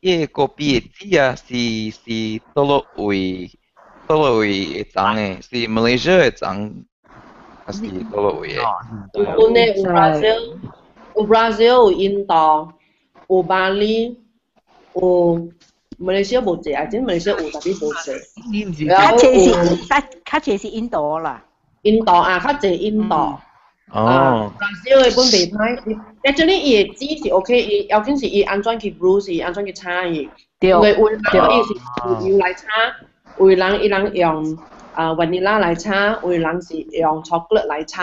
伊個咖啡的籽啊，是佗落位會長的？是馬來西亞會長，還是佗落位的？有本的有 Brazil，有 Brazil 有印度，有巴厘，有。馬來西亞無濟啊，真馬來西亞有，但是無濟。較濟是較較濟是印度啦。印度啊，較濟印度。哦。 Brazil 的本袂歹，actually 伊的籽是 OK，伊要緊是伊按怎去 brew 是按怎去炒伊。對。因為有人伊是用油來炒，有人伊人用啊 vanilla 來炒，有人是用 chocolate 來炒。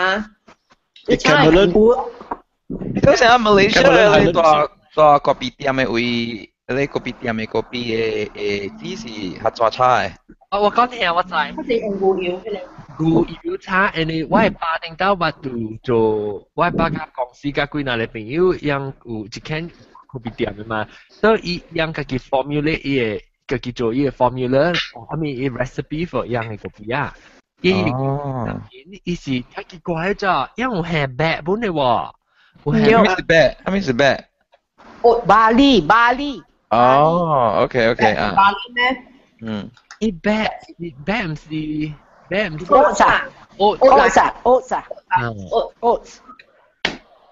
你炒的。你講啥？馬來西亞的大大咖啡店的位？你咖啡店的咖啡的籽是較怎炒的？哦，我講聽我知。較濟用牛油彼個。牛油炒，因為我的爸頂頭捌拄做，我爸佮公司佮幾若個朋友，𪜶有一間咖啡店的嘛，所以伊𪜶家己 formulate 伊的，家己做伊的 formula，啥物伊 recipe for 𪜶的咖啡啊。伊伊是較奇怪咋，𪜶有下白本的喎。有啥物是白？啥物是白？哦，barley barley。哦，OK OK 啊。 barley 咩？嗯。伊白伊白毋是白毋是。 oats 啊。oats 啊，oats 啊。oats。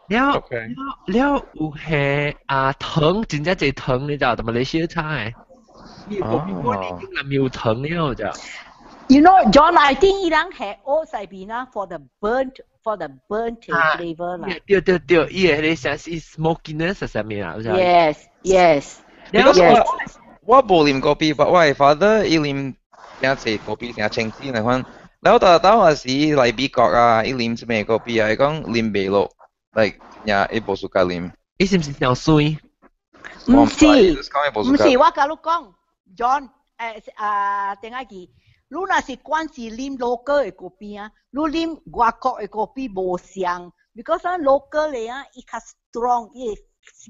了了有下啊糖，真正濟糖你知道？馬來西亞炒的。伊個我已經係沒有糖了就。 You know, John, I think 伊人下 oats 喺邊啊，for the burnt flavor 啦。對對對，伊個彼個啥是 smokiness 啥物啊？Yes, yes. 我無啉咖啡，我的 father 伊啉誠濟咖啡，誠清醒來款。然後逐當時來美國啊，伊啉這邊咖啡啊，伊講啉袂落，like 也伊無 suka 啉。伊是毋是傷酸？毋是，毋是，我共你講，John，啊，定仔記，你若是慣是啉 local 的咖啡啊，你啉外國的咖啡無相，because 咱 local 的啊，伊較 strong，伊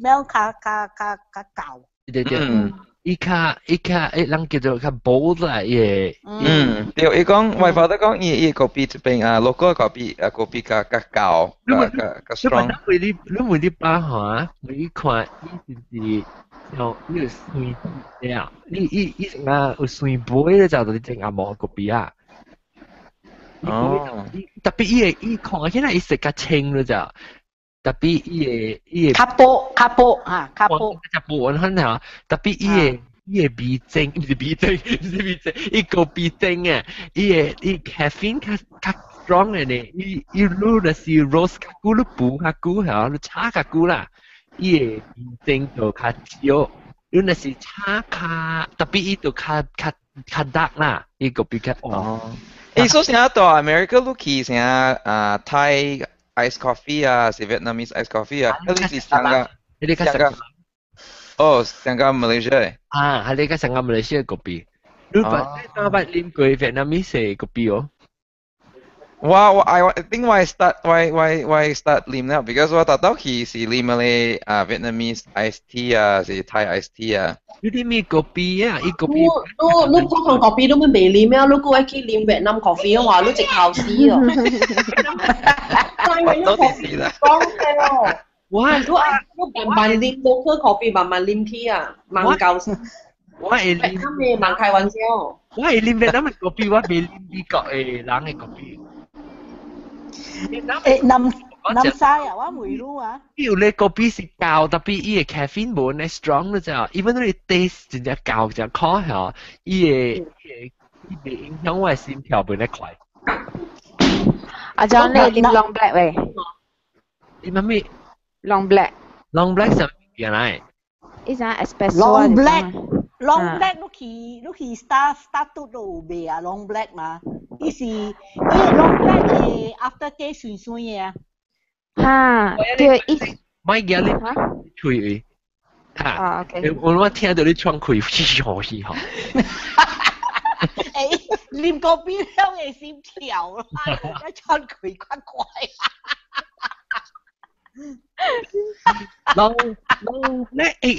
smell 較較較較厚。對對，伊較伊較伊人叫做較 bold 啦，伊個。嗯，對，伊講，我 father 講，伊伊咖啡這邊啊，local 咖啡啊，咖啡較較厚，較較較 strong。你問你，你問你爸嚇，你看伊是毋是有伊有酸了？你伊伊啊有酸杯咧，就你正阿毛咖啡啊。哦。特別伊個伊看起來伊色較清咧就。特別伊個伊個較薄較薄嚇，較薄。較薄很好，特別伊個伊個味精，毋是味精，毋是味精，伊個味精啊，伊個伊 caffeine 較較 strong 的呢，伊伊你若是 roast 較久，你煮較久嚇，你炒較久啦，伊個味精就較少。你若是炒較，特別伊就較較較 dark 啦，伊個比較哦。欸，所以啥到 America 你去啥啊 Thai ice coffee 啊，是 Vietnamese ice coffee 啊，彼是啥個？彼個啥個？哦，啥個 Malaysia？啊，係你個啥個 Malaysia 咖啡？你捌你捌啉過 Vietnamese 咖啡哦？我我 I think 我 start 我我我 start 啉了，because 我頭頭去是啉嗰個啊 Vietnamese ice tea 啊，是 Thai ice tea 啊。你啉咩咖啡啊？伊咖啡。你你普通咖啡都未啉啊？你閣愛去啉越南咖啡嘅話，你直頭死哦！都是啦。講嘅咯。我你愛你慢慢啉 local 咖啡，慢慢啉去啊，慢夠。我會啉。越南慢開玩笑。我會啉越南的咖啡，我袂啉美國的人的咖啡。欸，南南西啊，我問你啊。有咧咖啡是厚，特別伊个 caffeine 無呢 strong 咯，就 even though 伊 taste 真正厚真苦吼，伊個伊影響我的心跳袂咧快。阿張你啉 long black 喂？你媽咪？Long black。 Long black 係原來。伊啥 espresso ？Long black。Long black 你去 Star 都有賣啊，long black 嘛，伊是伊 long black 的 after taste 酸酸的啊。哈，對，伊。咪驚你喙哈。啊，OK。我聽到你喘氣，嘻嘻嘻吼。欸，啉咖啡了會心跳啦，一喘氣較快。 Long long 咧，欸，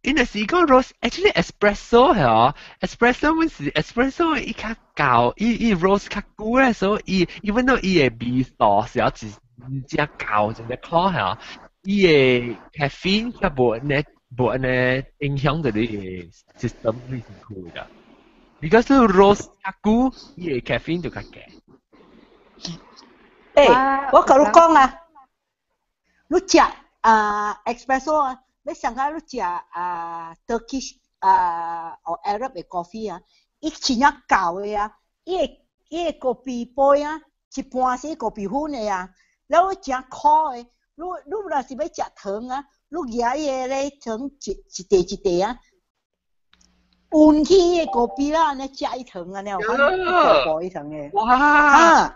因為是講 roast actually espresso 係哦，espresso 本是 espresso 伊較厚，伊 roast 較久咧，所以伊 even though 伊个味素是要真正厚，真正苦係哦，伊个 caffeine 較無按呢影響到你個 system 你身軀㗎。Because 你 roast 較久，伊個 caffeine 就較低。欸，我共你講啊。你食啊 espresso 啊，你上下你食啊 Turkish 啊或 Arab 的 coffee 啊，伊真正厚的啊，伊个咖啡杯啊，一半是咖啡粉的啊，了你誠苦的，你若是欲食糖啊，你舉伊个咧糖一一塊一塊啊，溫起伊个咖啡啦，按呢食伊糖按呢，有法薄薄伊糖的。哇！啊，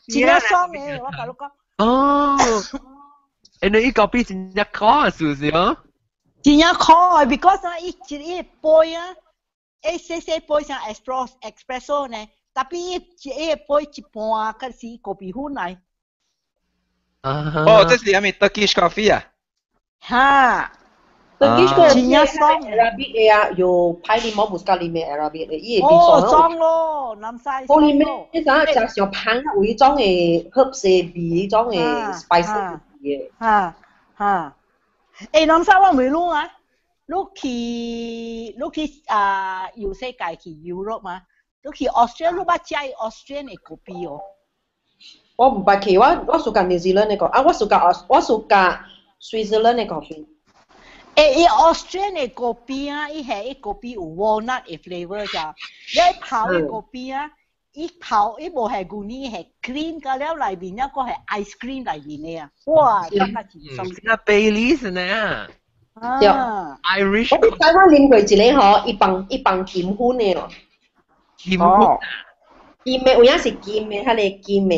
真正爽的，我共你講。哦。欸，你咖啡真正苦啊，是不是哦？真正苦啊，because 啊，伊一個杯啊，欸，細細杯像 espresso 呢，特別伊一個杯一半，佮是咖啡粉來。哦，這是啥物 Turkish coffee 啊？哈。 Turkish 個真正爽 Arabic 的啊，有派啉無 muscat 啉的 Arabic 的，伊會哦，爽咯，南西。好啉的，你知影食上香啊，有彼種的 herbs 的味，彼種的 spice 味的。哈哈，欸，南西我問你啊，你去啊，遊世界去 Europe 嘛？你去 Australia，你捌食 Australian 的咖啡哦？我毋捌去，我 suka New Zealand 的咖，啊，我 suka Switzerland 的咖啡。欸，伊 Australian 的咖啡啊，伊係伊咖啡有 walnut 的 flavour 咋？你泡伊咖啡啊，伊泡伊無係牛奶，係 cream 加了內面，抑個係 ice cream 內面的啊！哇，感覺真爽。那 Baileys 呢？對，Irish。我佇台灣啉過一个吼，伊放伊放金粉的哦。金粉。金的有影是金的，彼个金的，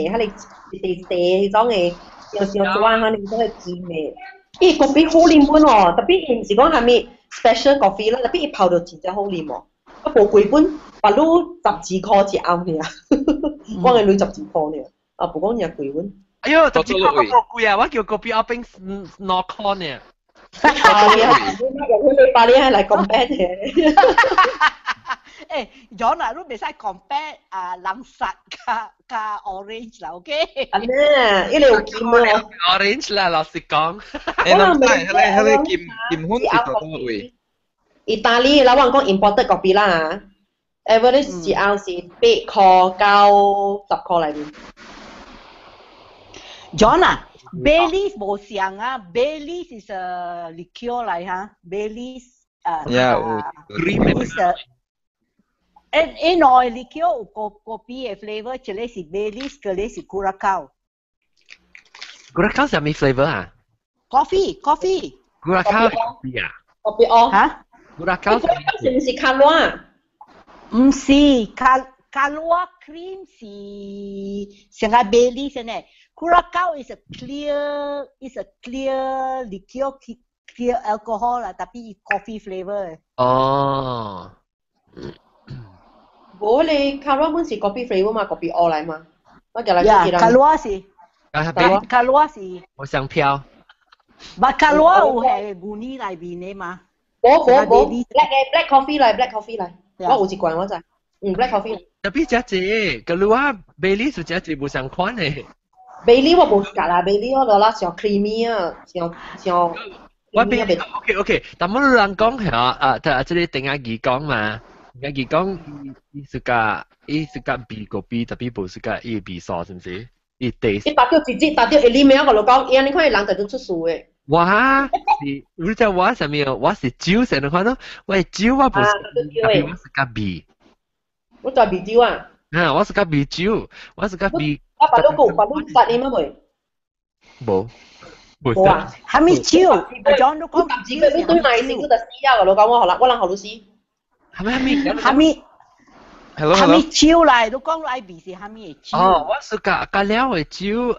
彼个一塊塊彼種的，像像紙仔彼種的金的。伊咖啡好啉本哦，特別伊毋是講啥物 special coffee 啦，特別伊泡著真正好啉哦。啊，無貴本，別攏12箍一甕爾，我的鐳十二箍爾，啊，無講爾貴本。哎喲，十二箍都無貴啊！我叫咖啡一冰2箍呢。啊，用彼個百里來 compare 的。欸，John 啊，你袂使 compare 啊，藍色佮佮 orange 啦，OK？按呢，伊個有金哦。 Orange 啦，老實講。欸，咱知，彼個金粉是佗位？意大利，老闆講 imported coffee 啦，average 一甕是8箍到10箍內面。 John 啊，Baileys 無相啊，Baileys is a liqueur 來哈，Baileys 啊。 Yeah，有 cream is a 欸欸，兩个 liqueur 有咖啡的 flavour，一个是 Baileys，一個是 Curacao。 Curacao 是啥物 flavour 啊？Coffee，coffee。 Curacao 咖啡啊？咖啡哦。嚇？Curacao 是毋是 Kahlua？毋是，Kahlua cream 是像個 Baileys 呢。Curacao is a clear liqueur clear alcohol 啦，特別 coffee flavour。哦。無咧，Kahlua 本是 coffee flavour 嘛，咖啡烏來嘛。我叫來呀，Kahlua 是。Kahlua 是。我想飄。但 Kahlua 有係牛奶內面的嘛？無無無，black black coffee 來，black coffee 來。我有一罐我知，嗯，black coffee。特別食這個，Kahlua Baileys 有食這無相款的。 Baileys 我無食啦，Baileys 我落啦上 creamy 啊，上上。我變 OK OK，但冇人講係啊，啊，這個丁阿姨講嘛，丁阿姨講伊 suka 伊 suka 味咖啡，特別無 suka 伊味素，是毋是？伊 taste。伊打掉一支，打掉一粒咩？我就講，伊你看伊人就出事嘅。我是，你知我啥物？我是酒成你看咯，我係酒我無是，特別我是較味。我就味酒啊。啊，我是較味酒，我是較味。啊，白鹿個白鹿殺你乜未？無。無啊。哈咪酒？阿 John 都講酒。你對埋先，佢就死啊！我講我學啦，我人學老師。哈咪哈咪哈咪。 Hello，哈咪酒來，你講愛味是哈咪的酒？哦，我是加加了的酒，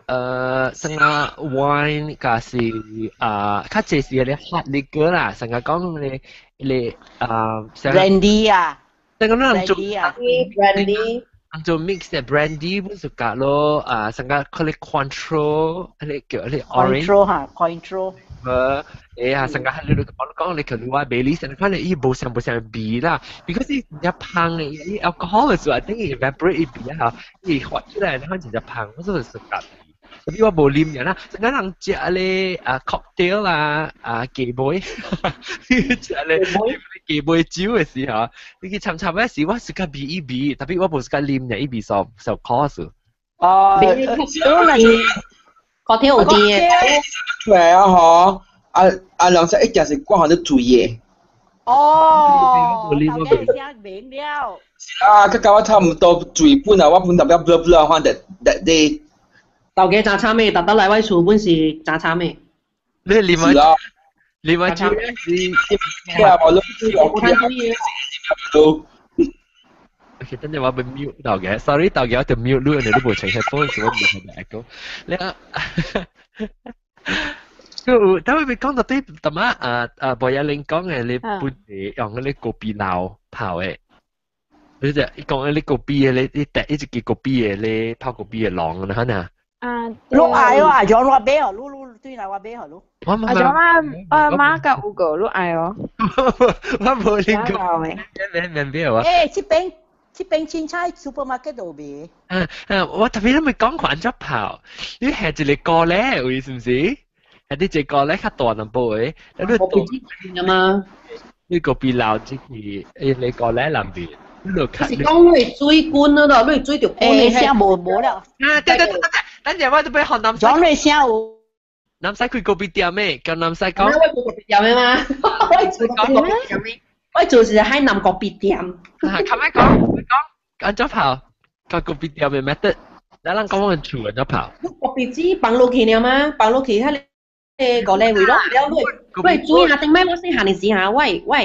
成個 wine 加是啊，較濟是咧 hard liquor 啦，成個講咧咧啊，brandy 啊，成個咱做 brandy，做 mix 嘅 brandy 本是加咯，啊，成個佢咧 Cointreau，佢叫咧 orange， Cointreau 哈，Cointreau。誒啊，成個係你我講你佢話 Baileys，成個你伊無像無像味啦，because 伊真正芳嘅，伊 alcohol 嘅時候，等於 evaporate 伊味啊，伊發出來，你看真正芳，我說是夾味。特別我無啉嘅啦，成個人食咧啊 cocktail 啦啊雞尾，食咧雞尾酒嘅時候，你去參參嘅時，我是較味伊味，特別我無是較啉嘅，伊味受受苦數。哦，確天有啲嘅。出來啊！嗬，啊啊，兩隻一定是掛喺度醉嘅。哦，頭家寫明了。啊，佢甲我差唔多醉本啊，我本特別不不啊，反正 that day。頭家真慘嘅，特登來我厝本是真慘嘅。你啉啊？啉啊酒是？啊，我都我睇都。 OK，等陣我被 mute 到嘅，sorry，到嘅我就 mute 你，你都冇請 headphone，所以我唔係 echo。你啊，佢等佢講到啲，大媽啊啊，博雅玲講嘅，你本地用嗰啲咖啡撈泡嘅，你就講嗰啲咖啡嘅，你你第一隻叫咖啡嘅，你泡咖啡嘅狼啊，可能。啊，你愛哦，阿 John 我買哦，你你對來我買哦，你。我阿 John 阿媽甲有個你愛哦。我冇啉過。免免買啊！誒，這邊這邊凊彩 supermarket 都賣。啊啊！我特別都未講過按怎泡，你係一個鍋咧，有是唔是？係啲一個咧較大淡薄的，你我變嘛？你個邊撈這個，誒，你個咧南邊，你就是講你水滾了咯，你水就滾的。聲無無了。啊對對對對，等陣我都俾學南西。講你聲有。南西開咖啡店的，叫南西講。我做咖啡店的嘛，我做咖啡店的，我做是海南咖啡店。啊，咁樣講，講按怎泡，個咖啡店的 method，咱人講我厝按怎泡。咖啡機放落去了嗎？放落去，彼個個咧位咯，了你你水啊，頂擺我細漢的時候，我我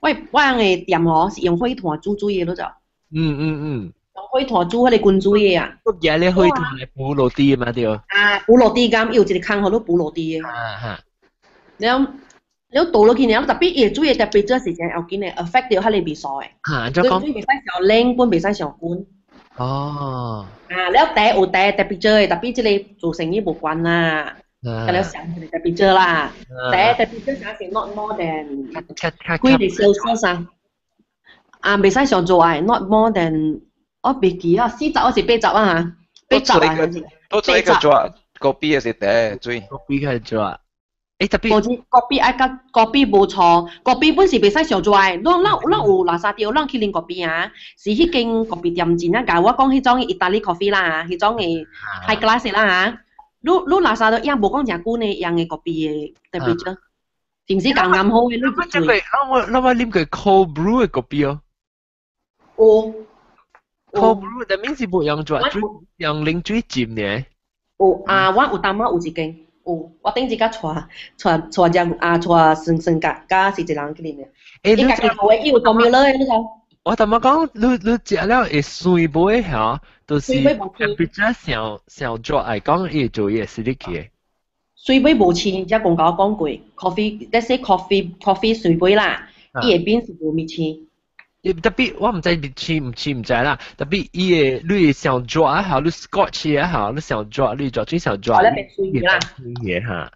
我我的店吼是用火炭煮水的咯就。嗯嗯嗯。用火炭煮彼個滾水的啊。我記咧火炭來補落地嘛對。啊，補落地咁，伊有一個空予你補落地的。啊哈。了了倒落去了，特別伊的水的特別這時間要緊的，affect 到彼個味素的。哈，就講。水袂使傷冷，本袂使傷滾。哦。啊，了茶有茶特別做的，特別這個做生意無關啦。甲了上一個 temperature 啦，第一 temperature 啥是 not more than 幾個 Celsius 啊？啊，袂使上做啊，not more than 我袂記啊，40還是80啊？八十啊？都做一個做咖啡還是茶水？咖啡係做。誒特別。無是咖啡愛甲咖啡無錯，咖啡本是袂使上做的。咱咱咱有垃圾掉，咱去啉咖啡啊，是彼間咖啡店真正共我講彼種意大利咖啡啦，彼種的 high class 啦嚇。你你垃圾都也無講誠久呢，用的咖啡的 temperature，是毋是共啱好的？你就醉。我我我啉過 cold brew 的咖啡哦。有。 cold brew，但面是無用做，用冷水浸呢。有啊，我有當仔有一間，有我頂一個帶帶帶只啊帶孫孫甲甲是一個人去啉的。欸，伊家己做的，伊有糖尿的，你知？我頭先講，你你食了會酸袂嚇，就是 temperature 上上熱來講，伊會做伊會死入去的。水尾無氰，才講甲我講過，coffee，let's say coffee coffee 水尾啦，伊會變是無蜜氰。特別我毋知蜜氰毋氰毋知啦，特別伊會你會上熱啊，好，你 scotch 也好，你上熱，你熱水上熱，哦，你變水啦。嘢嚇。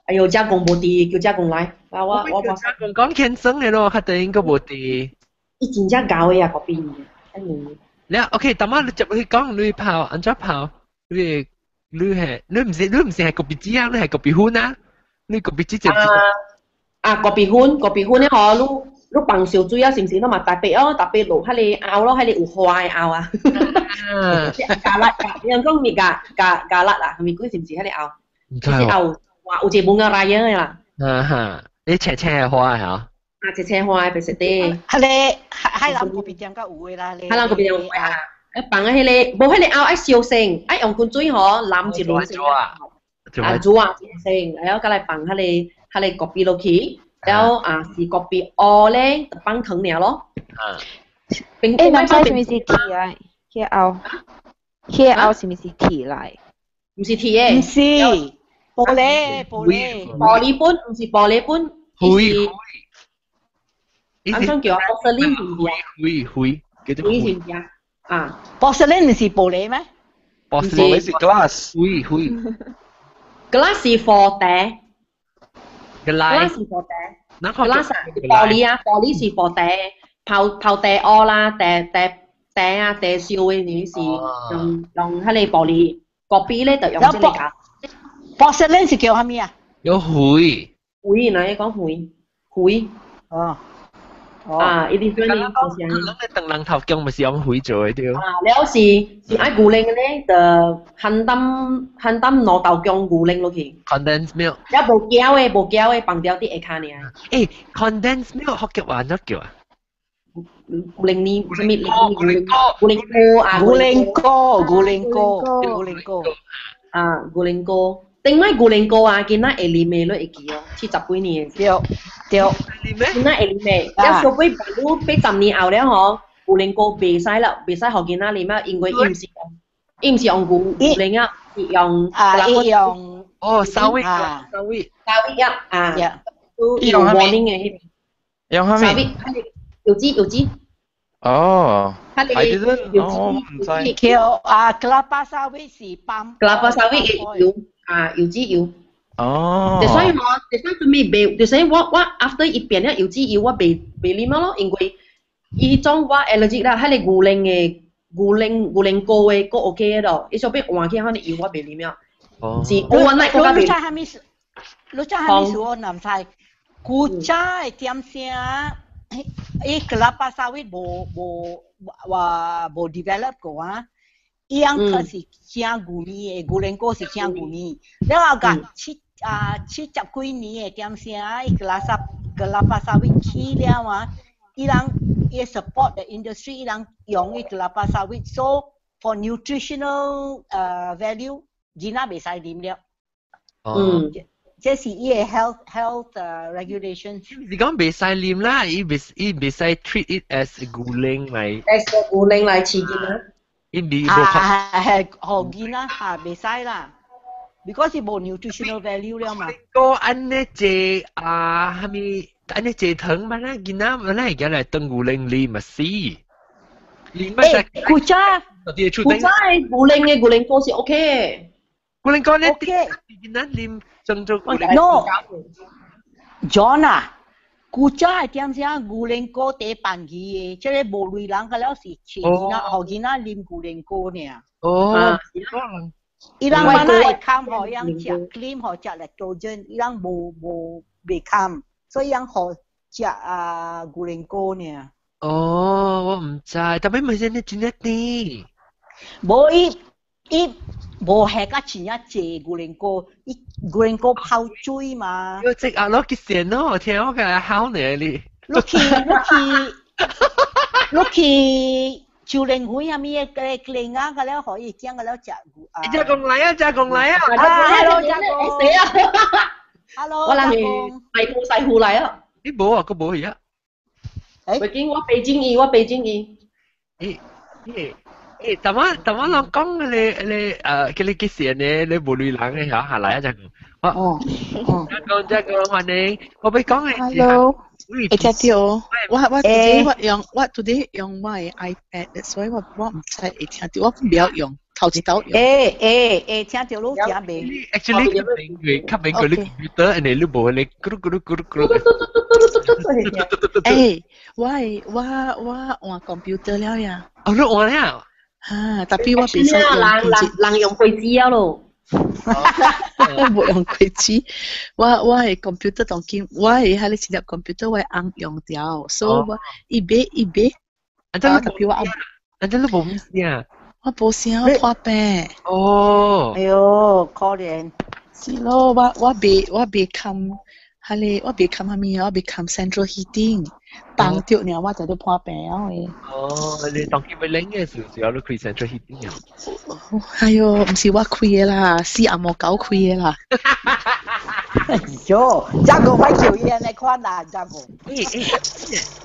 哎喲，遮公無佇，叫遮公來，啊我我我。遮公講輕鬆的咯，較等應該無佇。伊真正𠢕的啊，嗰邊。哎你 OK，大媽你接去講你泡，按怎泡？你你係你毋是你毋是係咖啡機啊？你係咖啡粉啊？你咖啡機就啊，咖啡粉，咖啡粉咧吼，你你放燒水啊，是毋是？你嘛特別哦，特別落彼个喉咯，彼个有花的喉啊。加辣，人講咪加加加辣啊，係咪鬼是毋是彼个喉？唔知是喉，哇，有一個文化來的啦。啊哈，你青青的花嚇？啊，青青花的白色的。彼个海南咖啡店較有的啦。海南咖啡店有的啊。放啊，彼个，無彼个喉愛燒先，愛用滾水吼淋一輪先。啊，煮啊，先，然後再來放彼个咖啡落去。然後啊是咖啡烏咧，就放糖爾咯。啊。欸，人知是毋是鐵來？彼個喉，彼個喉是毋是鐵來？毋是鐵的。毋是，玻璃玻璃。玻璃本，毋是玻璃本。灰。安怎叫啊？玻璃是毋是啊？灰灰，叫做灰是毋是啊？啊。玻璃毋是玻璃咩？玻璃是 glass。灰灰。 glass 是 for 茶。 glass 是 for 茶。glass 玻璃啊，玻璃是 for 茶，泡泡茶烏啦，茶茶茶啊，茶燒的你是用用彼个玻璃，咖啡咧就用這个。玻璃是叫啥物啊？有灰。灰，哪會講灰？灰。哦。啊，伊啲款呢，就是。咱咧當人頭姜咪是用灰做的對。啊，了是是愛牛奶的咧，就鹹淡鹹淡兩豆漿牛奶落去。 Condensed milk。了無膠的，無膠的放掉佇下跤爾。欸，condensed milk 福建話按怎叫啊？牛奶呢？啥物？牛奶牛奶膏啊！牛奶膏，牛奶膏，牛奶膏。啊，牛奶膏。頂擺牛奶膏啊，囡仔會啉的，你會記哦，70幾年。對對。囡仔會啉的，了小尾爸母80年後了吼，牛奶膏袂使啦，袂使予囡仔啉啊，因為伊毋是用牛牛奶啊，是用啊，伊用哦，沙威沙威沙威啊啊，用 warning 的彼個。用啥物？油脂油脂。哦。它個油脂。叫啊，kelapa sawit 是 palm。 kelapa sawit 的油。啊，柚子油。哦。就所以我，就所以做咩袂？就所以我我 after 伊變了柚子油，我袂袂啉咯，因為伊種我 allergic 啦，彼個牛奶的牛奶牛奶膏的閣 OK 的咯，伊小變換去彼個油我袂啉了。哦。是，我原來閣較袂。你知啥物事？你知啥物事我毋知。古早的點聲，伊 kelapa sawit 無無話無 develop 過啊。伊樣可是請牛奶的，牛奶膏是請牛奶。了後甲七啊70幾年的點聲，伊 kelapa sawit 起了啊，伊人伊 support the industry，伊人用伊 kelapa sawit，so for nutritional value，囡仔袂使啉了。嗯。這是伊的 health regulation。你講袂使啉啦，伊袂伊袂使 treat it as 牛奶來。 as 牛奶來飼囡仔。伊袂啊，係予囡仔嚇袂使啦，because 伊無 nutritional value 了嘛。個按呢濟啊，啥物按呢濟糖嘛，咱囡仔嘛，咱會來當牛奶啉嘛是。欸，古早古早的牛奶的牛奶膏是 OK 的。牛奶膏咧，OK。囡仔啉裝做牛奶。 No，John 啊。古早的點聲牛奶膏第辦起的，這个無類人個了是飼囡仔，予囡仔啉牛奶膏爾。哦，伊人嘛會堪予人食 cream，予食 lactogen，伊人無無袂堪，所以人予食啊牛奶膏爾。哦，我毋知，特別咪是你真正甜。無伊伊無下甲真正濟牛奶膏，伊牛奶膏泡水嘛。要即啊，攞結線咯，聽我嘅考你你。你去你去你去就連會啥物的個個啊，個了予伊講個了食啊。食公來啊，食公來啊。啊，hello，食公。死啊！Hello，我人是細褲細褲來啊。你無啊，閣無去啊。北京我北京伊，我北京伊。欸欸。欸，淡仔淡仔人講你你叫你幾時呢？你無類人的嚇，下來啊，只個。哦哦。只個只個歡迎，我欲講的是。 Hello，會聽到？我我 today 我用我 today 用我的 iPad，所以我我毋知會聽到，我毋曉用，頭一道用。欸欸欸，聽到你聽袂？Actually，較明過較明過你 computer，因為你無彼個咕嚕咕嚕咕嚕咕嚕。欸，我的我我換 computer 了呀。哦，你換了？啊，特別我袂使用人人人用飛機了咯。我無用過紙，我的 computer 當今，我的彼個一粒 computer 我的翁用掉，所以我伊買伊買，啊，特別我啊，這你無聲？我無聲，我破病。哦。哎喲，可憐。是咯，我未冚，彼個我未冚啥物啊，我未冚 central heating，凍著爾我就咧破病了的。哦，你當今欲冷的時候，你開 central heating 啊？哎喲，毋是我開的啦，是阿毛狗開的啦。哎喲，這個莫叫伊按呢款啦，這個。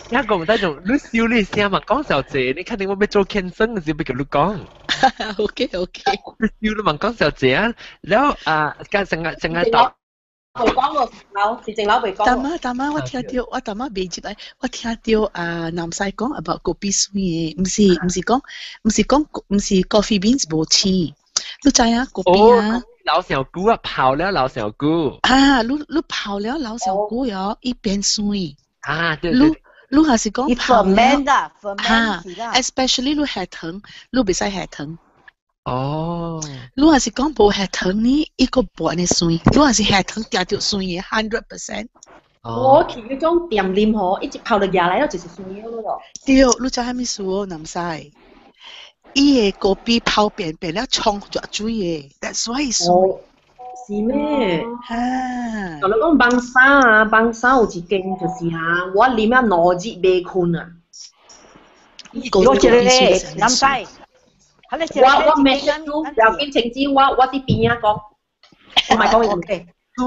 這個毋知種，你燒你聲嘛，講小姐，你確定我欲做健身的時欲共你講。 OK OK。你燒你嘛講小姐啊，了啊，甲成個成個到。未講喎，樓是正樓未講。淡仔淡仔，我聽著，我淡仔未入來，我聽著啊，南西講 about 咖啡酸的，毋是講，毋是講，毋是 coffee beans 無青，你知影咖啡啊？老上久啊，泡了老上久。啊，你泡了老上久喲，伊變酸。啊，對對。你若是講泡了，哈，especially 你下糖，你袂使下糖。哦，你若是講無下糖呢，伊閣無按呢酸。你若是下糖，定著酸的，100%。我去彼種店啉吼，一直泡落牙來，就是酸的咯。對，你知啥物事哦？南西，伊的咖啡泡變變了沖熱水的，that's why 酸。是咩？哈！同你講網衫啊，網衫有一間就是啊，我啉啊兩日袂睏啊。我一個南西。我我沒輸，要緊情子，我佇邊仔講，我莫講伊。酸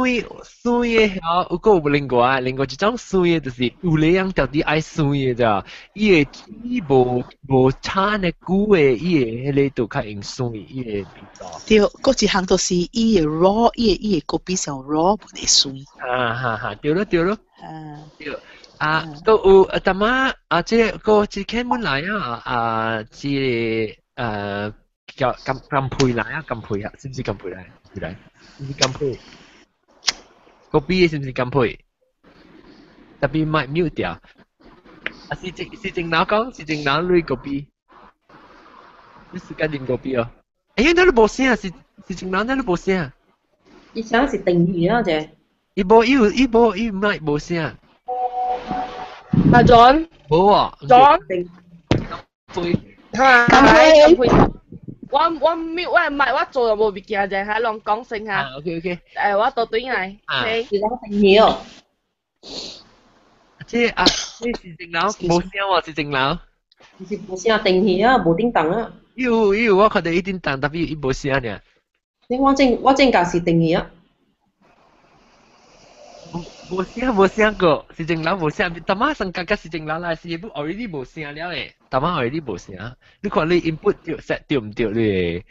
酸的吼，有閣有另外另外一種酸的，就是有个人到底愛酸的咋？伊的伊無無差呢久的，伊的彼个就較用酸，伊的味道。對，閣一項就是伊的 raw，伊的咖啡上 raw 無會酸。啊哈哈，對咯對咯。啊。對。啊，閣有啊，淡仔啊，這個這個本來啊啊，這個。叫金金佩來啊，金佩啊，是毋是金佩來？是來，是毋是金佩？個 B 是毋是金佩？特別麥 mute 掉。啊，是正是正腦講，是正腦類個 B。你時間啉個 B 哦？哎呀，你無聲啊，是是正腦，你無聲。伊聲是定去啊，這。伊無伊有伊無伊麥無聲。阿 John。無啊。 John。對。係，我我 mute 我麥我做就無物件，淨係攏講聲下。 OK OK。我倒轉來。是講定去哦。這啊，這是正樓，無聲喎，是正樓。是無聲定去啊，無叮當啊。有有，我看著伊叮當，但伊無聲爾。你我正教是定去啊。無聲無聲過，是正樓無聲，淡仔上覺覺是正樓來，是不 already 無聲了誒，淡仔 already 無聲。你看你 input 對 set 對毋對？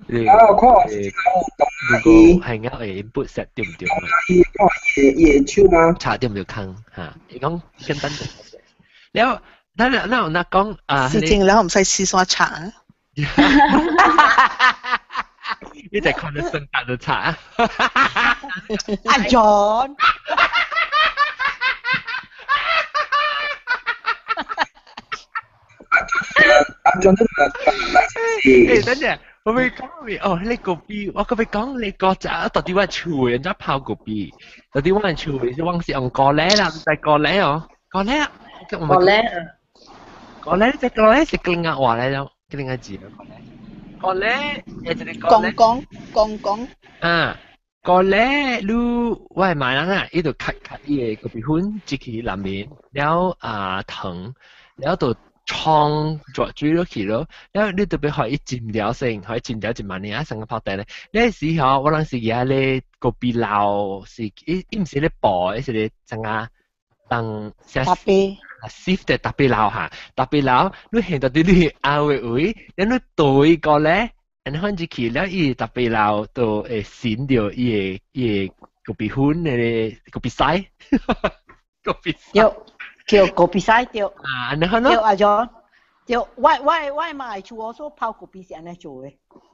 你啊，我看如果係啱嘅 input set 對毋對？伊伊會手嗎？查對毋對空嚇？伊講簡單了，咱咱有若講啊，是正樓毋使試煞查啊。你就看到生蛋就查。阿 John。阿 John 都誒，等陣，我欲講哦，你個幣，我閣欲講你個只到底我厝人家泡個幣，到底我厝是往是用咖喱啦，在咖喱哦，咖喱啊，咖喱，咖喱，這咖喱是另外話來了，另外字咖喱，咖喱，誒，這個咖喱，講講講啊，咖喱，你我係買人啊，伊就咔咔伊个咖啡粉入去內面，了啊糖，了就。沖熱水落去咯，然後你特別予伊浸了先，予伊浸了一萬年啊，成個泡茶咧。那時候我當時舉咧咖啡老是伊伊毋是咧煲，伊是咧怎啊當咖啡，sift 的咖啡老哈，咖啡老，你現到底你拗的位，然後你倒一個咧，然後入去了，伊咖啡老就會滲著伊的伊的咖啡粉的咖啡屎，咖啡對。叫咖啡屎對。啊，然後呢？對阿 John，對，我媽厝我所泡咖啡是按呢做的。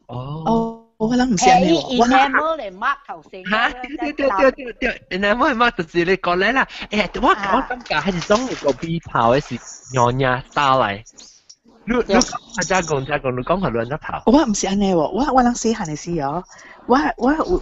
哦。我諗毋是按呢喎。我 enamel 來抹頭先。嚇！對對對對對，enamel 抹就是你講咧啦。誒，我感覺係種咖啡泡的是娘娘打來。你你講下講下講，你講下亂得泡。我毋是按呢喎，我人細漢的時哦，我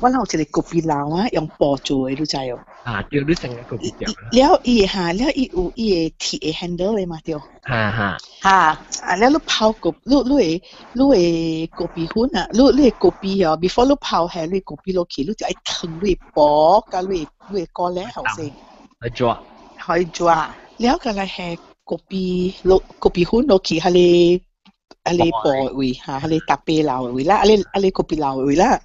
我有一個咖啡爐啊，用布做的，你知哦？啊，對，你成個咖啡店。了伊哈，了伊有伊個鐵的 handle 的嘛對。哈哈。哈，啊，了你泡咖，你你會你的咖啡粉啊，你的咖啡哦，before 你泡下你咖啡落去，你就愛燙你的布，佮你的鍋咧好勢。去抓。可以抓，了佮來下咖啡落咖啡粉落去，彼个布位哈，彼个咖啡爐的位啦，彼個咖啡爐的位啦。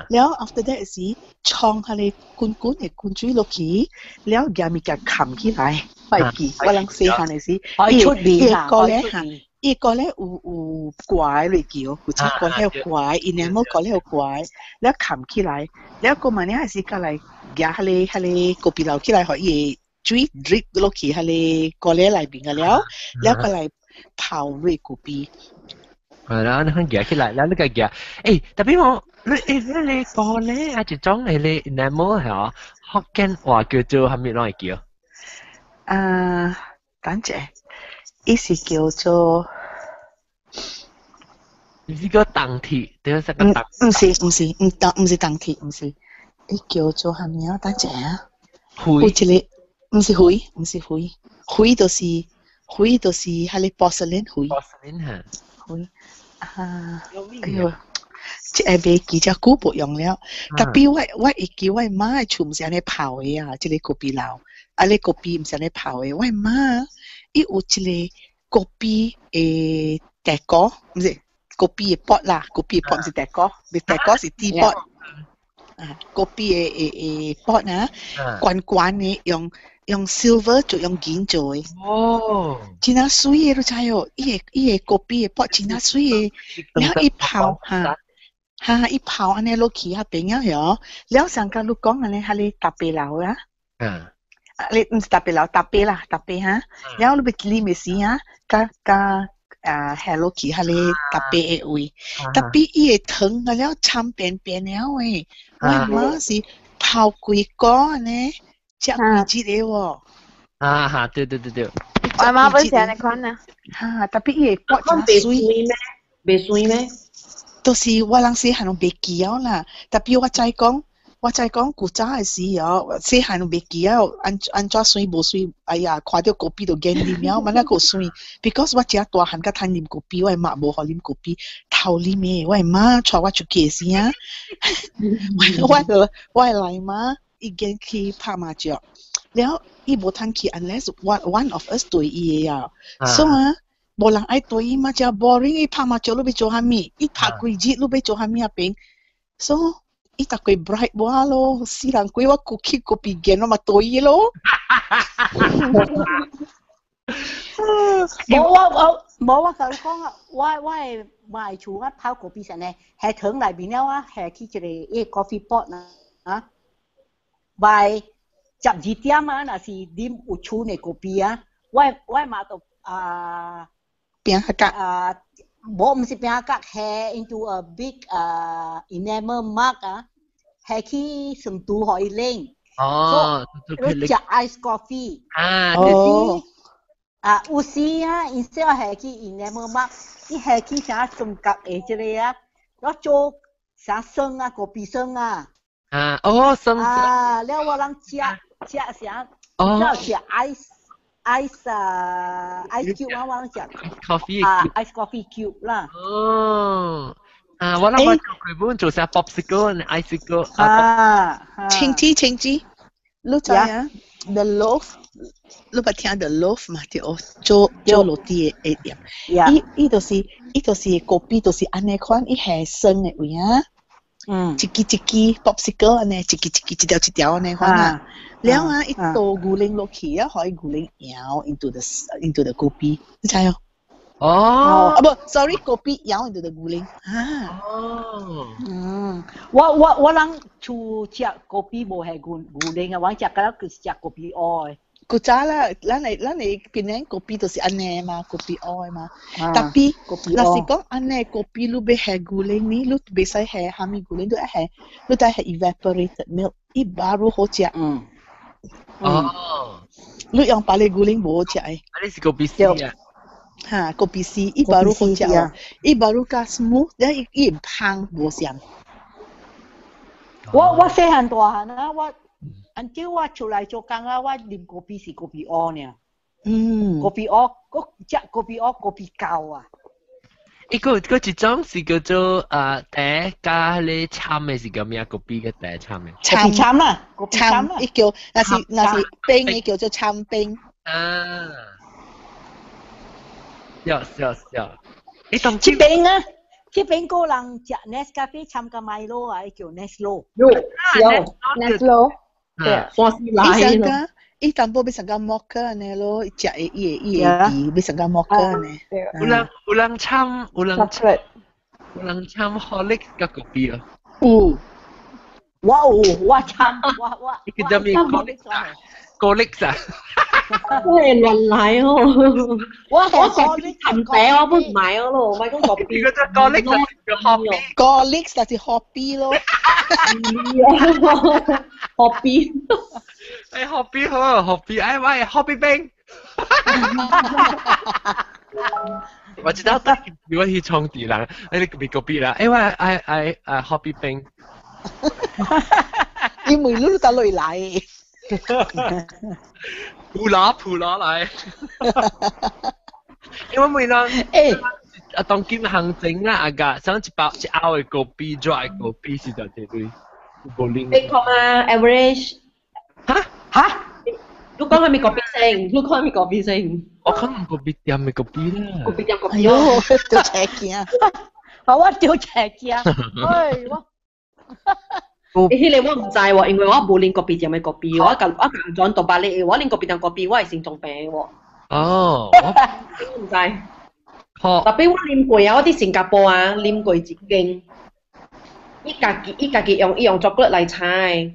了 after that 是沖彼個滾滾的滾水落去，了夾物件冚起來，我會記，我人細漢的時，伊出味啦，個咧哈，伊個咧有掛落去哦，有隻個咧有掛，伊兩毛個咧有掛，了冚起來，了過嘛呢是過來夾彼個咖啡爐起來，予伊水 drip 落去彼個鍋咧內面個了，了過來泡落咖啡。係啦，你看夾起來，然後你個夾，誒，特別我，你誒你你個咧啊，一種係你 enamel 係哦，福建話叫做啥物攏會叫？啊，等者，伊是叫做，你是叫銅鐵，對，是個銅。毋是毋是，毋銅毋是銅鐵，毋是，伊叫做啥物啊？等者啊，灰，有一個，毋是灰，毋是灰，灰就是灰就是彼個 porcelain 灰。 porcelain 嚇。灰啊，哎喲，這個袂記遮久無用了。特別我會記我媽的厝毋是按呢泡的啊，這個咖啡爐，啊，咧咖啡毋是按呢泡的。我媽伊有一個咖啡的茶壺，毋是咖啡的 pot 啦，咖啡的 pot 毋是茶壺，茶壺是 tea pot。啊，咖啡的 pot 啊，懸懸的用 silver 做，用銀做的。哦，真啊媠的，你知哦？伊個咖啡的 pot 真啊媠的，了伊泡哈哈伊泡按呢落去遐邊仔喲，了上甲你講按呢，彼個咖啡爐啊，啊你毋是咖啡爐，咖啡啦，咖啡哈，了你欲啉的時啊，佮佮啊下落去彼個咖啡的位，特別伊的糖啊了摻邊邊了的，我媽是泡幾個按呢，食幾日的喎。啊哈，對對對對。我媽不是按呢款啊。哈，特別伊的pot 真媠咩？袂酸咩？就是我人細漢攏袂記了啦，特別我知講，我知講古早的時哦，細漢攏袂記了，按怎酸無酸，哎呀，看著咖啡就見啉了，嘛那閣酸，because 我遮大漢才通啉咖啡，我的媽無予啉咖啡，偷啉的，我的媽帶我出去的時啊，我的來媽已經去拍麻將，了伊無通去，unless one of us 綴伊的啊，所以啊。無人愛綴伊嘛，真 boring。伊拍麻將你欲做啥物？伊拍幾日你欲做啥物啊邊？所以伊逐個 bribe 我咯，死人鬼我過去咖啡見我嘛綴伊咯。無我我無我共你講啊，我的媽厝我泡咖啡時呢，下糖內面了啊，下去一個伊個 coffee pot 啊，啊，by 12點啊，若是啉有厝的咖啡啊，我媽就啊。餅仔啊，無毋是餅仔下 into a big 啊 enamel mug 啊，下去成都予伊冷。哦，你食 ice coffee。啊，哦。啊，有時啊，instead 下去 enamel mug，伊下去啥雙角的這個啊，我做啥酸啊，咖啡酸啊。啊，哦，酸。啊，了我人食食啥？哦。食 ice。ice 啊，ice cube 啊，我攏食 coffee 啊，ice coffee cube 啦。哦，啊，我諗我做佢本做啥 popsicle、icicle 啊。青子青子，你知啊？The Loaf，你捌聽 The Loaf 嘛？對，做做落地的店。伊就是咖啡，就是按呢款，伊係酸的位啊。一支一支 popsicle 按呢，一支一支一條一條按呢款啊。了啊，伊倒牛奶落去啊，予伊牛奶搖 into the 咖啡，你知哦？哦，啊無，sorry，咖啡搖 into the 牛奶啊。哦。我人厝食咖啡無係牛奶啊，我食甲了就是食咖啡烏的。古早啦，咱的檳城咖啡就是按呢嘛，咖啡烏的嘛。特別，若是講按呢咖啡，你欲下牛奶呢，你袂使下蝦米牛奶，你愛下，你愛下 evaporated milk，伊 baru 好食。哦。你用別个牛奶無好食的。啊，你是咖啡 C 啊？哈，咖啡 C，伊 baru 好食哦，伊 baru 較 smooth，了伊伊毋芳無相。我細漢大漢啊，我按照我出來做工啊，我啉咖啡是咖啡烏爾。嗯。咖啡烏，我食咖啡烏咖啡膠啊。伊個個一種是叫做啊茶加迄個摻的是叫咩？咖啡嘅茶摻的。摻摻啦，摻，伊叫若是冰，伊叫做摻冰。啊。笑笑笑。伊當這邊啊，這邊個人食 Nescafe 摻個 Milo 啊，伊叫 Neslo。喲， Neslo。對，山西來咯。伊淡薄欲成個摩卡按呢咯，食的伊的味欲成個摩卡按呢。有人摻 Horlicks 佮咖啡啊？有，我有，我摻，我。伊叫啥物？Horlicks 啊？我係亂來哦！我我咖啡摻茶我不買咯，我講咖啡。你個 Horlicks 叫 Horlicks。 Horlicks 就是 Hoppy 咯。 Hoppy。哎，Hoppy 好，Hoppy，哎喂，Hoppy 冰。我知道，如果去創地人，哎你別咖啡啦，哎我愛愛愛 Hoppy 冰。伊問你佗落來。普拉普拉來。因為每人，啊當今行政啊，阿個想一包一包的咖啡，dry 咖啡是就這對，無零。你講啊，average。哈哈？你講係咪咖啡先？你講係咪咖啡先？我可能咖啡店的咖啡啦。咖啡店咖啡。哎喲，著邪鏡。啊，我著邪鏡。哎，我。迄個我毋知喎，因為我無啉咖啡店的咖啡，我共轉到巴黎，我啉咖啡店咖啡，我會心臟病喎。哦，我毋知。特別我啉過啊，我佇新加坡啊，啉過一間，伊家己用巧克力來炒的，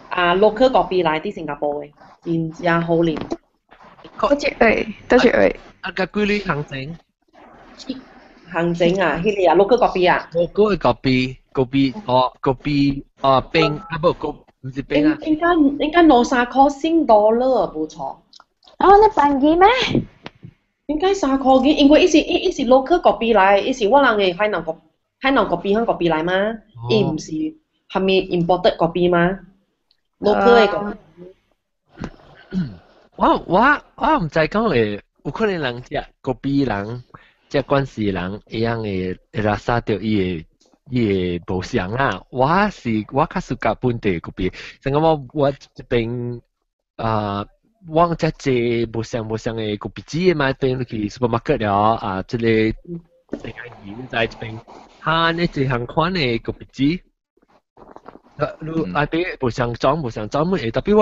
啊，local 咖啡來佇新加坡的，真正好啉。多謝位，多謝位。啊，個幾鐳行情？行情啊，彼個啊，local 咖啡啊。 local 的咖啡，咖啡哦，咖啡哦，冰啊無，毋是冰啊。應該兩三塊新 dollar 無錯。啊，你便宜咩？應該3塊幾，因為伊是 local 咖啡來，伊是我人的海南咖啡響咖啡來嘛，伊毋是蝦米 imported 咖啡嘛，local 的咖啡。我毋知講會有可能人食咖啡人，食關係人一樣會垃圾著伊的無相啊。我是我較 suka 本地咖啡，像講我這邊啊。我遮濟無相的咖啡機的嘛，變去 supermarket 了啊，這個成個油在這邊，哈，呢這項款的咖啡機，你內邊無相裝無相裝乜嘢，特別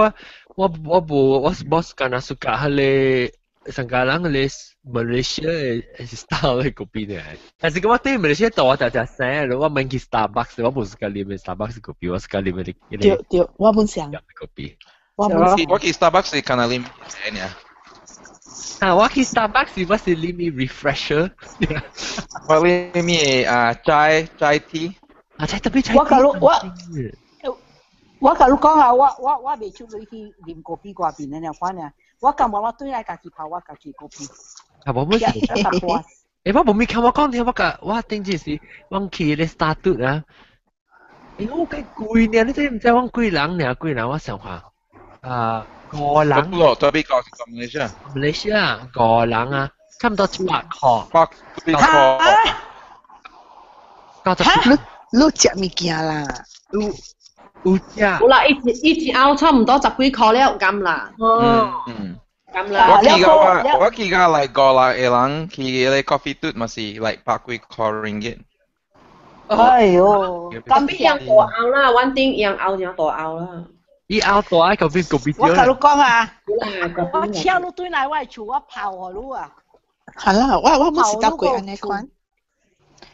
我無我敢若 suka 彼個上家人彼個馬來西亞的 style 的咖啡呢。但是我對馬來西亞多我常常生，我免去 Starbucks，我無 suka 啉 Starbucks 咖啡，我 suka 啉的。對對，我本想。咖啡。我我去 Starbucks 是干焦啉茶爾。啊，我去 Starbucks 我是啉 refresher。我啉啊 chai tea。啊，chai 特別 chai。我共你講啊，我袂出去啉咖啡外邊的爾款爾，我感覺我對來家己泡我家己咖啡。啊，無乜事。欸，我無咪看我講聽，我甲我頂一時，我去咧 Starbucks 啊。欸，我計貴爾，你知毋知阮幾人爾幾人？我想看。啊，五人。咯，特別講是馬來西亞。馬來西亞五人啊，差唔多100塊。100塊。90。你食物件啦？有有食。有啦，一一甌差唔多十幾塊了，咁啦。哦。咁啦。我記得 like 五六個人去彼個 coffee 店嘛是 like 百幾塊 ringgit。哎喲，咁比樣大甌啦，阮頂樣甌正大甌啦。伊甌大愛咖啡咖啡。我共你講啊，我請你轉來我的厝，我泡予你啊。係啦，我冇是搭過按呢款。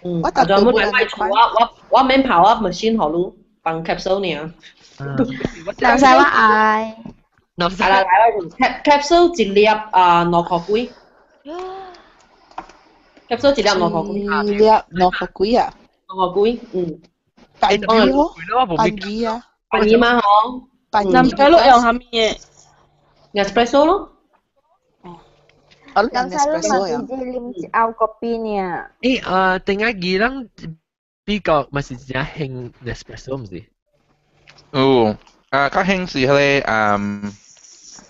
嗯，我搭過冇來我厝，我免泡我 machine 予你放 capsule 爾。南西我愛。南西。來來我 capsule 一粒啊2塊幾。capsule 一粒2塊幾。一粒2塊幾啊？兩塊幾，嗯。便宜咯，便宜啊。便宜嘛嗬？南西你用啥物的？Nespresso 咯。哦，南西你嘛是只啉一甌咖啡爾。欸，啊，頂下二人美國嘛是真興 Nespresso 毋是？有啊，較興是彼個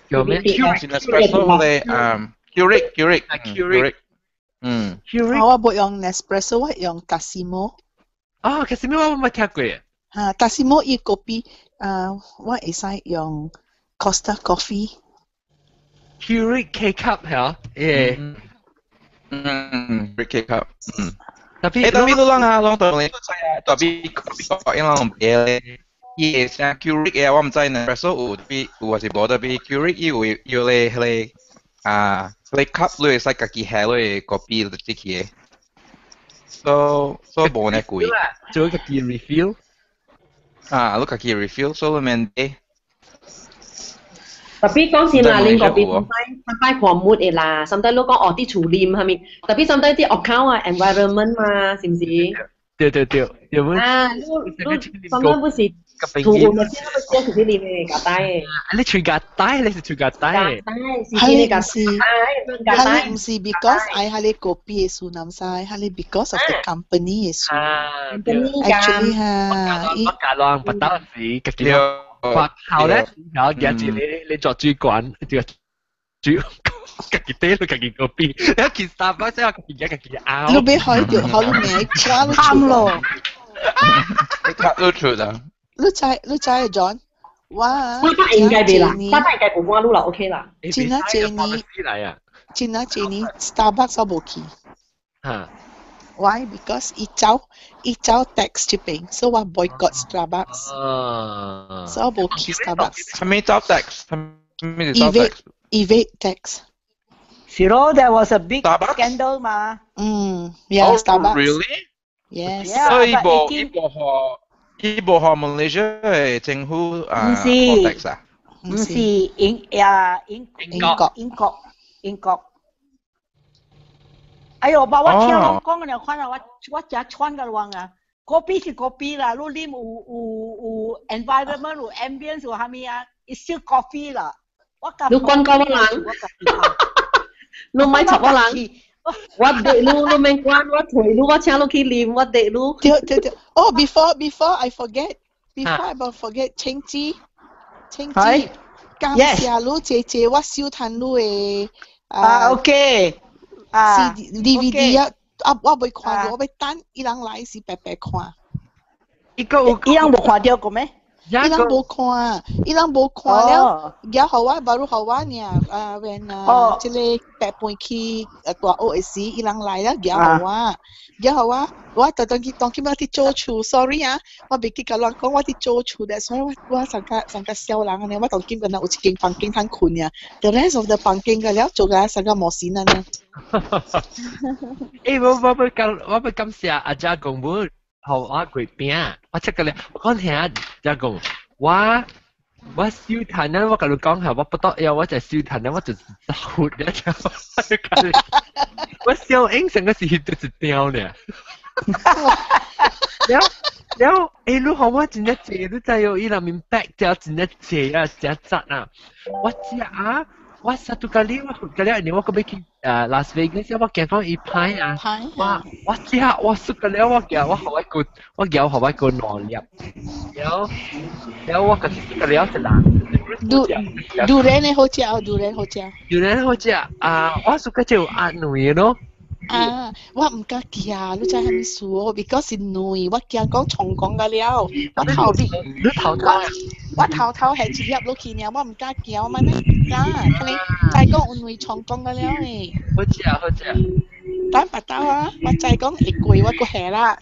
叫咩？是 Nespresso 彼個Keurig Keurig Keurig 嗯 Keurig 我無用 Nespresso，我用 Tassimo。啊，Tassimo 我冇聽過。嚇，Tassimo 伊咖啡，啊，我會使用 Costa Coffee。 Keurig K cup 係啊？誒，嗯，Keurig K cup，嗯。特別誒，特別你啷啊，啷當你知啊，特別特別因啷別咧，伊會啥 Keurig 嘅，我毋知 Nespresso 有特別有還是無特別 Keurig 伊有有咧彼個啊，彼個 cup 你會使家己下落咖啡入去的，所以無呢貴。做家己 refill。啊，你家己 refill，所以你免買。特別講先啦，恁咖啡擺擺看 mood 的啦，sometimes 你講哦，佇厝啉係咪？特別 sometimes 啲 account 啊，environment 嘛，是毋是？對對對，有冇？啊，你你 sometimes 不是厝有咪先，你先是去啉的咖帶的。啊，你吹咖帶，你是吹咖帶。咖帶是去咖是，係毋是 because 愛彼个咖啡的事，南西，係 because of the company 的事。啊，actually 哈，我教人不當時家己。發後咧，然後有一次你做主管，就主家己底，家己個邊，你去 Starbucks 我家己家己拗。你別開掉，好你名，卡你出咯。你卡你出啊！你知你知 John，我我應該袂啦，三百應該無我你啦，OK 啦。真啊，這年，真啊，這年 Starbucks 我無去。嚇？Why? Because 伊走伊走 tax 這邊，所以我 boycott Starbucks。啊！所以我無去 Starbucks。啥物走 tax？啥物走 tax？ Evade tax。是咯，there was a big scandal 嘛。嗯，yeah, Starbucks. Really? Yes. 所以伊無伊無予伊無予 Malaysia 的政府啊 tax 啊？毋是英呀英英國英國英國。哎喲，把我聽人講了，看啊，我我食穿個亂啊。咖啡是咖啡啦，你啉有有有 environment 有 ambience 有啥物啊？it's still coffee 啦。我你關過我人，你莫插我人。我地你你免管，我退你，我請你去啉，我地你。對對對，哦，before I forget，before I forget，青子，青子，感謝你姐姐，我收攤你的啊，OK。啊，DVD 啊，啊，我未看過，我欲等伊人來時白白看。伊個有，伊人無看著過咩？伊人無看，伊人無看了，也予我，無如予我爾，啊，when 啊，這個白飯去大學的時，伊人來了，寄予我，寄予我，我特當去當去我佇做厝，sorry 啊，我袂記共人講我佇做厝的，所以我我上較上較小人按呢，我當今敢若有一間房間通睏爾，the rest of the 房間個了做個上較無神按呢。欸，我我欲感我欲感謝阿家公母，予我月餅，我這個咧，我講聽阿家公，我我小趁咧，我共你講下，我不得了，我就小趁咧，我就走咧，我小英成個是翕到一張咧。了了，欸，你予我真正濟，你知哦，伊內面 pack 了真正濟啊，真雜啊，我食啊。我實到咖喱，我咖喱，你我個欲去誒 Las Vegas，我見講伊派啊，我我食我食個了，我夾我予我個我夾予我個兩粒，了了我個食個了一人。 durian 的好食哦，durian 好食。 durian 好食啊！我食個就有鴨卵咯。啊！我毋敢食，你知啥物事哦？because 是卵，我驚講蟲講個了，我頭你頭頭我頭頭係一粒落去爾，我毋敢驚，我萬呢毋敢，可能知講有卵蟲講個了呢。好食好食。等別兜啊！我知講會過，我閣下啦。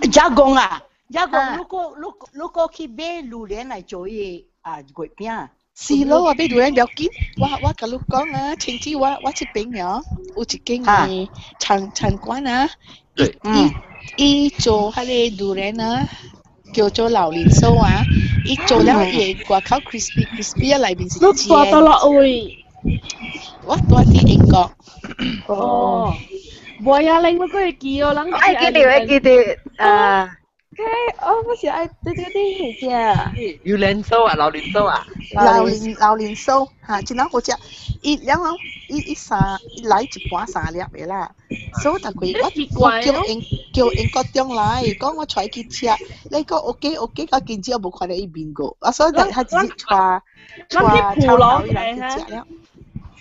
加工啊！加工，如果如果如果去買榴蓮來做伊啊月餅。是咯，我買榴蓮不要緊，我我共你講啊，親子我我這邊哦，有一間的餐餐館啊，伊伊伊做彼个榴蓮啊，叫做榴蓮酥啊，伊做了伊會外口 crispy crispy 啊，內面是你住佗落位？我住佇英國。哦，無呀，你我會記哦，人愛記得，會記得啊。OK，我不是愛對對對，係只。榴蓮酥啊，榴蓮酥啊。榴蓮榴蓮酥嚇，真好食。伊然後伊伊三伊來一盤三粒的啦，所以逐個我我叫𪜶 叫英國中來，講我帶去食，你講 OK OK，我見之後無看到伊面過，啊所以他直接帶帶臭頭伊人去食了。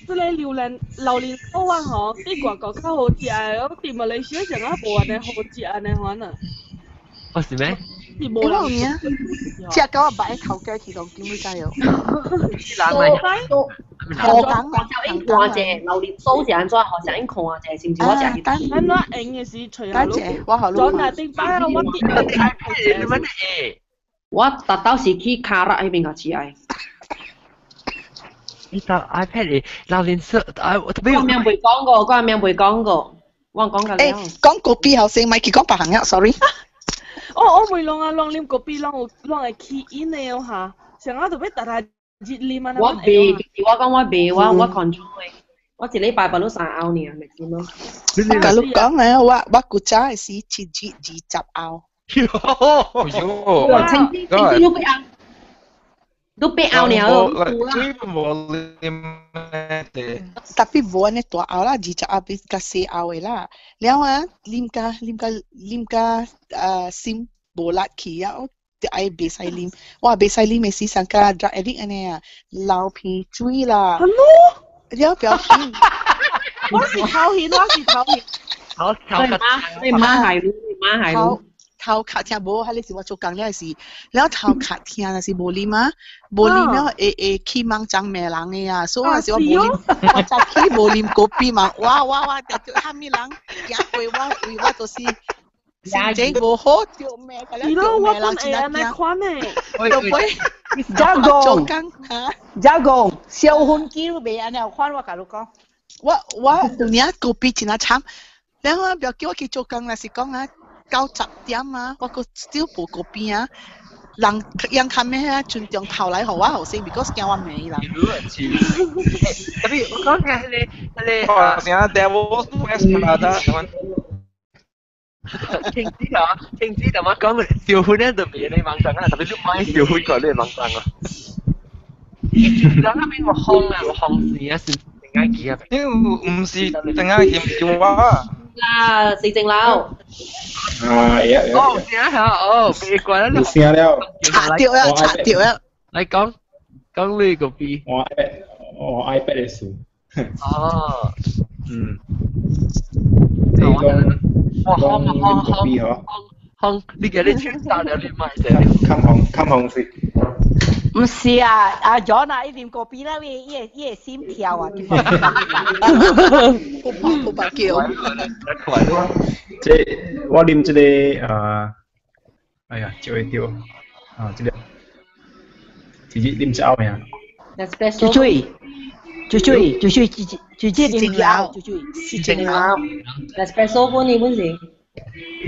這個榴蓮榴蓮酥啊吼，佇外國較好食的，我佇馬來西亞上啊無按呢好食按呢款啊。哦是咩？是無人食到我白頭家去當金你知哦。好講啊，小英看者，榴蓮酥是按怎？好小英看者，是毋是我食去？咱我用的是揣等者，我予你。轉來頂擺啊，我佇我特到是去卡拉彼邊個食的。你到 iPad 的榴蓮酥啊，我特別。我名未講過，我名未講過，我講過了。欸，講咖啡好先，莫去講別項了，sorry。哦，我袂攏啊，攏啉咖啡，攏有攏會起因的哦哈，上啊特別逐日熱啉啊。我袂，我講我袂，我我 control 的，我一禮拜捌你三甌爾，咪是咯。我共你講咧，我我古早的時七日20甌。喲，清清清你八甌，你八甌爾咯。水無啉的。 Tapi 無按呢大甌啦，20甌比較細甌的啦。了啊，啉甲啉甲啉甲心無力去啊，我就愛袂使啉。我袂使啉的時，上甲 drug addict 按呢啊，流鼻水啦。了表示，我是頭眩，我是頭眩。頭頭你媽，你媽係你媽係頭頭殼聽無，彼個是我做工了時，了頭殼疼，若是無啉啊，無啉了會會起網站罵人的啊，所以若是我無啉，我早起無啉咖啡嘛，哇哇哇，著著蝦米人行過我，為我就是心情無好，著罵，甲了著罵人真正驚。就尾加做工，工哈，加工，小分機都袂按呢款，我共你講。我我有影咖啡真正慘，然後不要叫我去做工，若是講啊。9、10點啊，我閣少無咖啡啊，人人較咩啊，盡量頭來予我後生，because 驚我罵伊人。特別我講嘅迄個迄個哦，成 Devil Wears Prada，停止啊！停止，同我講小粉咧就別你網站啊，特別你買小粉過你網站啊。人那邊我烘啊，我烘死啊，是定解記啊？因為唔是定解記叫我啊。啦，四正樓。啊，會啊會啊。哦，聲嚇哦，別怪啦。有聲了。拆掉啊，拆掉啊。來講講你個 B。我 iPad 我 iPad 的事。哦。嗯。你講我烘講咖啡嗬？烘，你叫你穿搭了，你買者。襟紅襟紅色。毋是啊，阿 John 啊，伊啉咖啡啦，伊伊伊會心跳啊，噗噗噗叫。這我啉這個啊，哎呀，就會掉啊，這個直接啉一甌爾。水水，水水，水水，直接啉一甌，水水，是正樓。 Espresso 本你本是。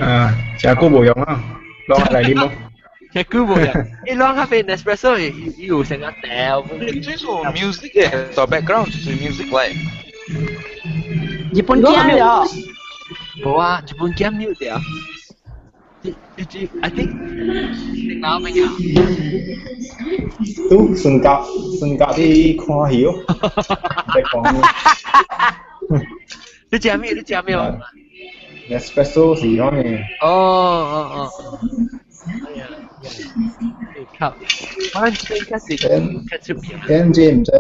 啊，食久無用啊，攞來啉咯。食久無用，伊攏較變 Nespresso 伊有成個掉。這是 music 嘅，做 background 就是 music 嚟。日本鏡了。無啊，日本鏡 mute 掉。你 I think 電腦朋友。都算格算格啲看戲哦，在講。你食咩？你食咩？Nespresso 是講嘅。哦哦哦。哎呀，靠！我最開始較出名。咁這毋知，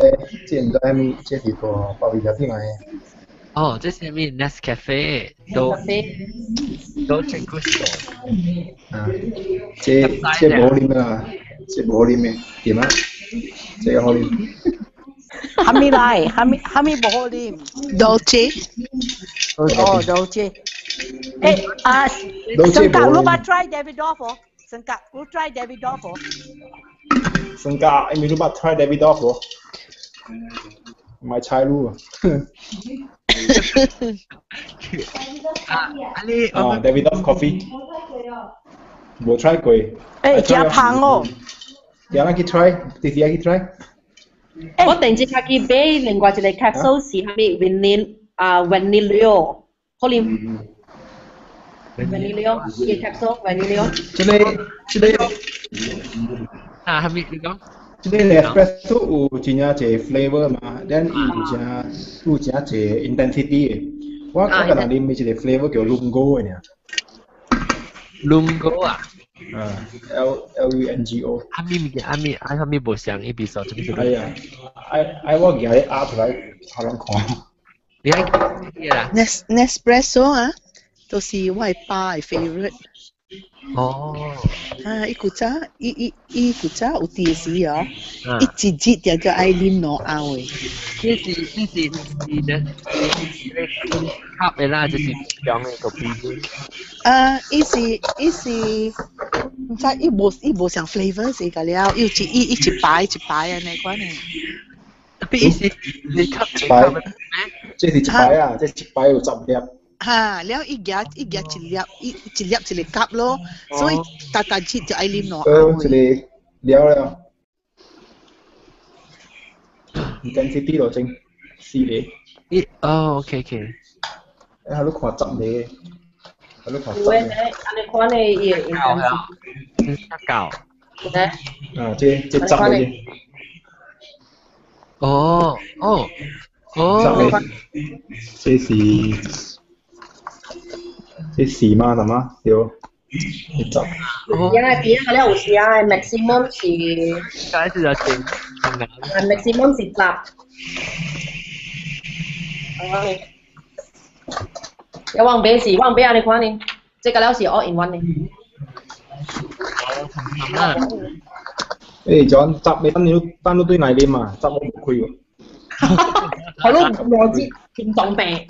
這毋知啥物，這是個包皮咖啡來的。哦，這是啥物 Nescafe 都都真 gusto。啊，這這無好啉啦，這無好啉的，點啊？這個好啉。蝦米來？蝦米蝦米無好啉？ Dolce。哦，Dolce。欸啊，生格，你捌 try Davidoff 無？生格，你 try Davidoff 無？生格，因為你捌 try Davidoff 無？唔係菜路啊。啊，你啊，Davidoff coffee，無 try 過。欸，誠芳哦。有人去 try，直接去 try。我突然之間去買另外一個 capsule 是啥物 vanilla 啊 vanilla，可能 vanilla，伊個 capsule vanilla。這個這個啊，啥物你講？這個 Nespresso 有真正濟 flavor 嘛，咱伊有真有真濟 intensity 的。我我敢若啉一個 flavor 叫 lungo 的爾。？Lungo 啊？啊，L L U N G O。阿咪物件，阿咪阿咪無像伊比數，做咩？哎呀，愛愛我舉個鴨出來，好人看。你愛咩啦？Nespresso 啊，都是我爸的 favorite。哦。啊，伊古早，伊伊伊古早有電視哦，伊一日就叫愛啉兩甌的。這是這是是呢，是吸的啦，就是用的個鼻。啊，伊是伊是，毋知伊無伊無像 flavor 是個了，伊有一伊一擺一擺按呢款的。特別伊是你吸一擺，這是一擺啊，這一擺有十粒。哈，了伊夾伊夾一粒，伊一粒一個夾咯，所以逐逐日就愛啉兩甌。一個了了，intensity 落整四個。伊哦，OK OK。哎，你看十個，你看十個。有誒，按呢款的伊會 intensity。較夠。啊，這這十個。哦哦哦。十個，這是。這是嗎？什麼？對，一十。原來邊個了有時啊，maximum 是。解釋就正。 maximum 是十。有往買是往買按呢款呢，這個了是 all in one 呢。欸，就十你等你等你對來啉嘛，十我無開喎。好咯，我知心臟病。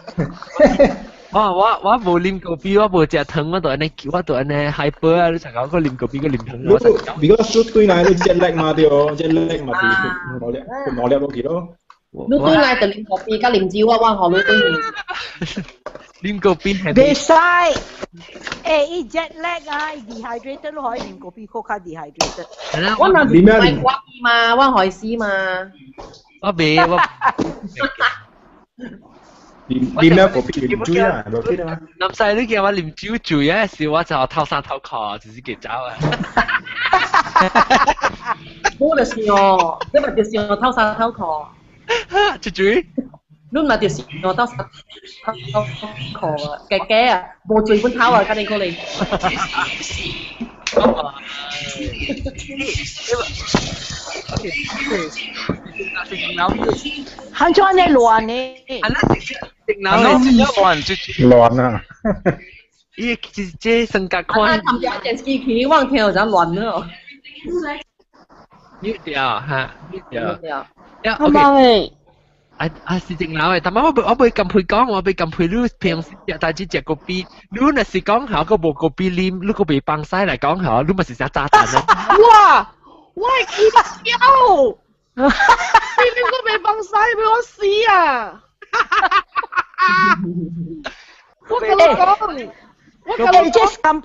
我我我無啉咖啡，我無食糖，我就按呢，我就按呢 hyper 啊！你成日講啉咖啡，個啉糖。如果如果出對來，你 jet lag 嘛對，jet lag 嘛是兩粒，兩粒落去咯。你對來就啉咖啡，佮啉酒，我我予你對面。啉咖啡係。袂使，欸，伊 jet lag 啊，伊 dehydrated，你可以啉咖啡，閣較 dehydrated。我若是買咖啡嘛，我害死嘛。我袂我。啉了咖啡啉水啊，無記得嗎？南西你叫我啉酒醉啊，是我就偷衫偷褲，就是給走啊。我就是哦，你咪就是我偷衫偷褲。出嘴？你咪就是我偷衫偷褲啊！假假啊，無醉本偷啊，肯定可能。很像你亂呢。亂啊！伊這這性格款。啊，冚住電視機，我聽有陣亂了。mute 掉嚇，mute 掉。掉。阿媽喂。啊啊是正老的，但我我袂咁配講，我袂咁配你平時食大只食咖啡，你若是講下個無咖啡啉，你個袂放屎來講下，你嘛是啥炸彈啊？哇！我會起笑，你啉個袂放屎，俾我死啊！我跟你講，我跟你講。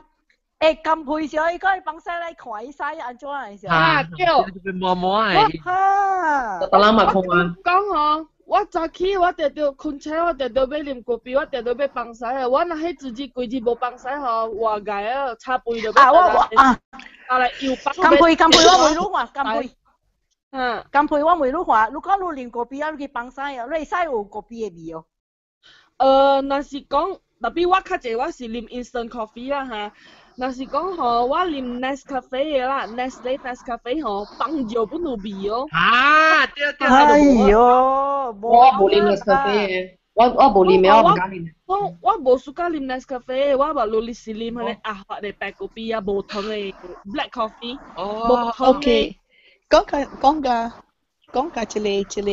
欸，咁配上伊講伊放屎來看伊屎按怎的時候？啊對。摸摸的。哈。得人嘛看啊。講吼，我早起我定著困醒，我定著欲啉咖啡，我定著欲放屎的。我若彼一日規日無放屎吼，活該啊，插杯就欲。啊我我啊。啊來又放。乾杯乾杯，我袂愈看乾杯。嗯。乾杯我袂愈看，你講你啉咖啡啊，你去放屎啊，你屎有咖啡的味哦。若是講，特別我較濟我是啉 instant coffee 啦哈。若是講吼，我啉 Nescafe 的啦，Nestle Nescafe 吼，放尿本有味哦。啊，對對。哎喲，我無啉 Nescafe 的，我我無啉的，我毋敢啉。我我無 suka 啉 Nescafe，我嘛努力是啉彼个阿發的白咖啡啊，無糖的 black coffee。哦。 OK，講個講個講個這個這個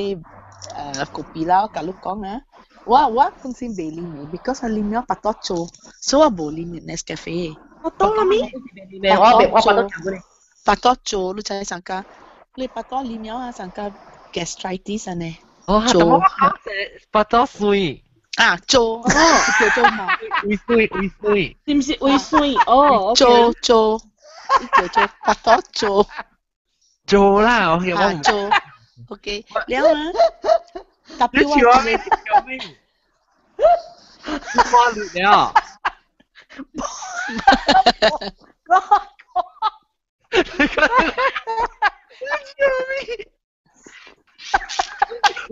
咖啡啦，我共你講啊。我我本身袂啉的，because 我啉了腹肚做，所以我無啉 Nescafe。腹肚啦咩？我我腹肚做呢。腹肚做，你知上加，你腹肚啉了啊，上加 gastritis 按呢。哦，做腹肚酸。啊，做哦，叫做嘛？胃酸，胃酸。是毋是胃酸？哦，做做，叫做腹肚做。做啦，我我做，OK，了啊。特別我我了。我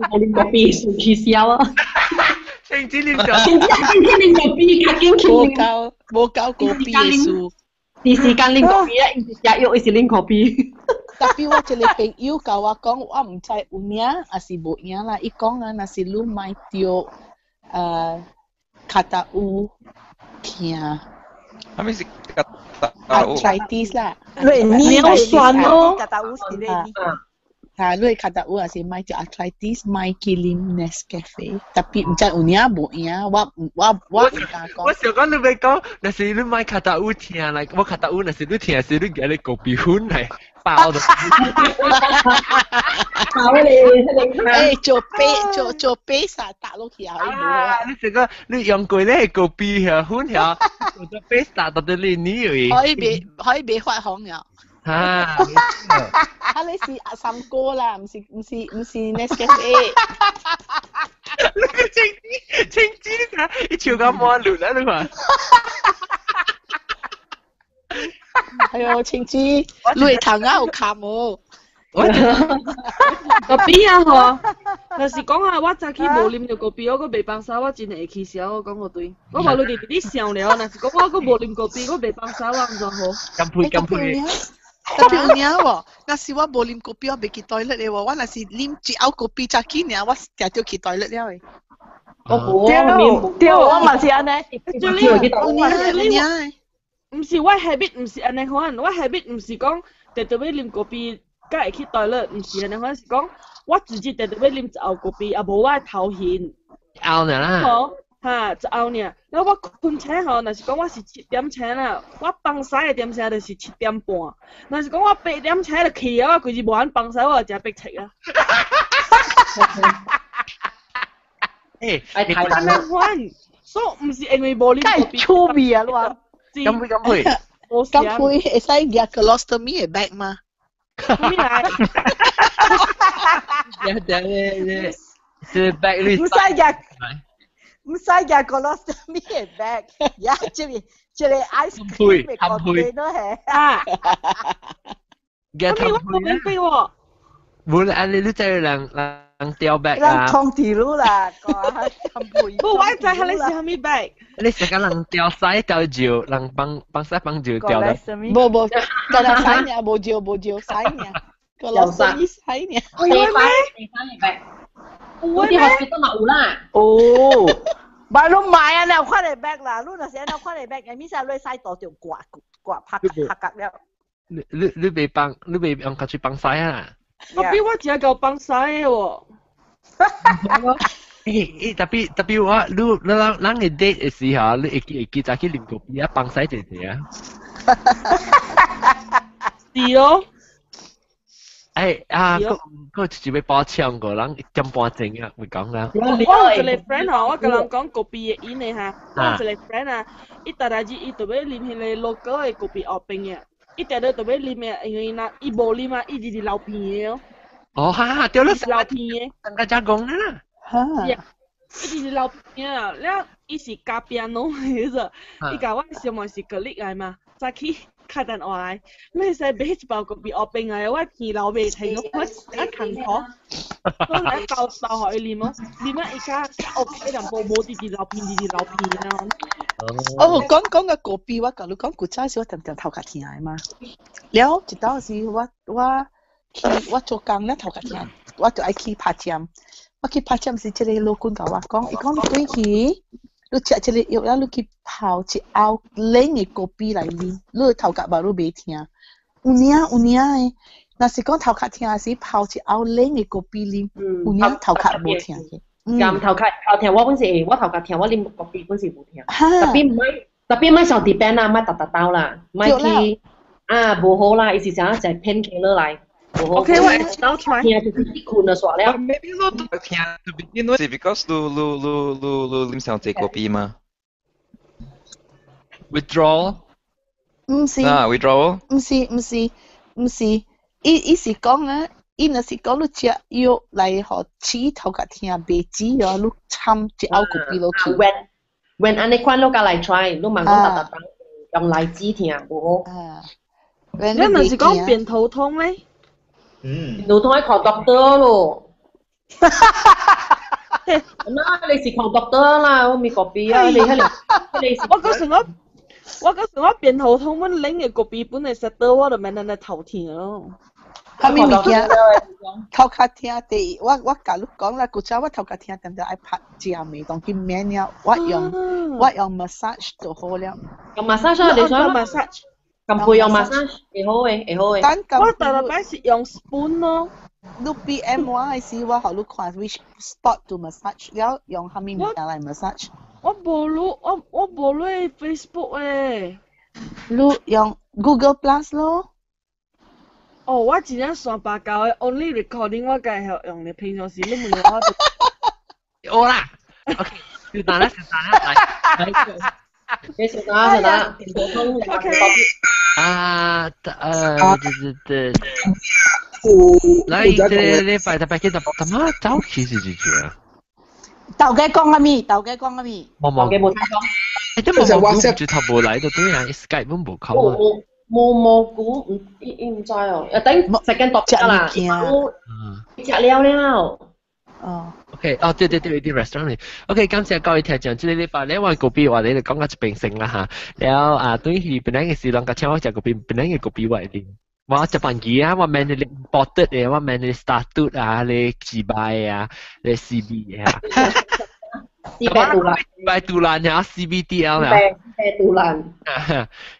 我啉咖啡算起痟啊！停止啉酒，停止啉咖啡，較緊無夠無夠咖啡的事。第時間啉咖啡啊，伊是食藥，伊是啉咖啡。特別我一個朋友共我講，我毋知有影還是無影啦。伊講啊，若是你買著跤踏有疼。係咪是跤踏有？ Arthritis 啦。你好酸咯。跤踏有是咧。嚇，你跤踏有也是買著 arthritis，莫去啉 Nescafe。特別毋知有影無影，我我我毋敢講。我想講你欲講，若是你莫跤踏有疼來，我跤踏有若是你疼是你舉咧咖啡粉來包的。包你，欸，做啤做做啤沙打落去啊！啊，你這個你用過咧咖啡遐粉遐，做啤沙到底你你以為？可以袂可以袂發紅了。啊！啊，你是阿三哥啦，毋是毋是毋是 Nescafe。你個青子青子，你睇，伊笑到滿亂啦，你看。哎喲，青子，你的頭仔有崁無？咖啡啊吼，若是講啊，我早起無啉著咖啡，我閣袂放鬆，我真會起痟。我講個對，我無你直直想了，若是講我閣無啉咖啡，我袂放鬆，我毋怎好。乾杯乾杯！特別有影喎，若是我無啉咖啡，我袂去 toilet 的喎。我若是啉一甌咖啡早起爾，我定著去 toilet 了的。我無，對，我嘛是按呢。有影有影。毋是我 habit 毋是按呢款，我 habit 毋是講直直欲啉咖啡，才會去 toilet，毋是按呢款，是講我自己直直欲啉一甌咖啡，啊無我頭眩。甌爾啦。吼，哈，一甌爾。然後我睏醒吼，若是講我是7點醒啦，我放屎的點聲就是7點半。若是講我8點醒就去啊，我規日無按放屎，我就誠迫切啊。欸，按呢款，所以毋是因為無啉咖啡。趣味啊，你話。乾杯乾杯！乾杯會使舉 colostomy 的 bag 嗎？咩來？是 bag 你毋使舉，毋使舉 colostomy 的 bag，呀，這個這個 ice cream 的 container 係啊。舉我冇免費喎。無啦，你你知人人掉 bag 啊？人通地路啦，不，我知彼个是啥物 bag。你成個人掉屎掉尿，人幫幫屎幫尿掉啦。無無，干焦屎爾，無尿無尿屎爾，個老屎屎爾。有咩？有啲 hospital 嘛有啦。哦，嘛你買啊，你有看的 bag 啦，你若是按呢款的 bag，物啥你使倒著掛掛拍拍角了。你你你袂幫，你袂用較去幫屎啊？我比我真夠幫屎的喎。欸欸，特別特別我你你人人嘅 date 的時候，你會記會記早去啉咖啡啊，放屎濟濟啊。是哦。欸啊，閣閣一欲包搶過，人1點半鐘啊，會講啦。我有一個 friend 吼，我共人講咖啡的因的哈，我有一個 friend 啊，伊逐日伊就欲啉彼個 local 的咖啡後邊的，伊定定就欲啉的，因為若伊無啉啊，伊直直流鼻的哦。哦哈，對了，流鼻的。人家講啦。哈。伊直直流鼻啊，了伊是教 piano 的，個，伊共我小妹是格力來嘛，早起敲電話來，你會使買一包咖啡後邊來，我鼻流袂停，我一痛苦，我來包包予伊啉哦，啉啊伊較 OK 淡薄，無直直流鼻，直直流鼻啊。哦，講講個咖啡，我共你講，古早時我定定頭殼疼的嘛。了一道時我我去我做工了頭殼疼，我就愛去拍針。我去拍針時，這個老君共我講，伊講你轉去，你食這個藥了，你去泡一甌冷的咖啡來啉，你頭殼嘛你袂疼。有影有影的，若是講頭殼疼時，泡一甌冷的咖啡啉，有影頭殼無疼去。咁頭殼頭疼，我本是我頭殼疼，我啉咖啡本是無疼。特別毋愛，特別毋愛上 depend 啦，毋愛逐逐兜啦，毋愛去啊無好啦，伊是啥食 painkiller 來。 OK，我會倒 try。疼就是一睏就煞了。 Maybe 你疼，因為是 because 你你你你你啉上濟咖啡嘛？Withdrawal？毋是。啊，withdrawal？毋是毋是毋是，伊伊是講啊，伊若是講你食藥來予止頭殼疼袂止哦，你摻一甌咖啡落去。 When when 按呢款你共來 try，你嘛講逐逐用來止疼無好。啊。你若是講偏頭痛咧？嗯。頭痛愛看 doctor 咯。那你是看 doctor 啦，我咪咖啡啊，你彼個我講什麼？我嗰時我變頭痛，我拎嘅個鼻本嚟食到我就免咱來頭痛咯。啥物物件？頭殼疼第一，我共你講啦，古早我頭殼疼，定定愛拍食物，當去免了，我用 massage 就好了。用 massage 啊，你想 massage？撳背用 massage 會好嘅，會好嘅。我第六擺是用 spoon 咯。你 PM 我的時，我予你看 which spot to massage，了用啥物物件來 massage。我無你，我無你 Facebook 誒。你用 Google Plus 咯。哦，我真正算八九的 only recording 我家會用的，平常時你問我就。好啦，OK，小蛋啦，小蛋啦，來，你小蛋，小蛋，OK。啊，對對對。來，這禮拜特別記得，怎麼走起是這啊？頭家講啥物？頭家講啥物？冇冇，頭家無聽講。欸，這冇冇估，頭無來就對啊，Skype 攏無靠啊。冇冇估，唔伊伊毋知哦。等時間到啦，食了了。哦。 OK，哦對對對，啲 restaurant 嚟。OK，感謝各位聽眾，這個禮拜咧我個別話你就講到這邊先啦嚇。了啊，對於本來嘅時人甲請我食個別，本來嘅個別話啲。我食飯機啊，我免你 imported 的，我免你 started 啊，你自敗啊，你 CB 啊。四百杜蘭，四百杜蘭呀，CBDL 啦。四百杜蘭。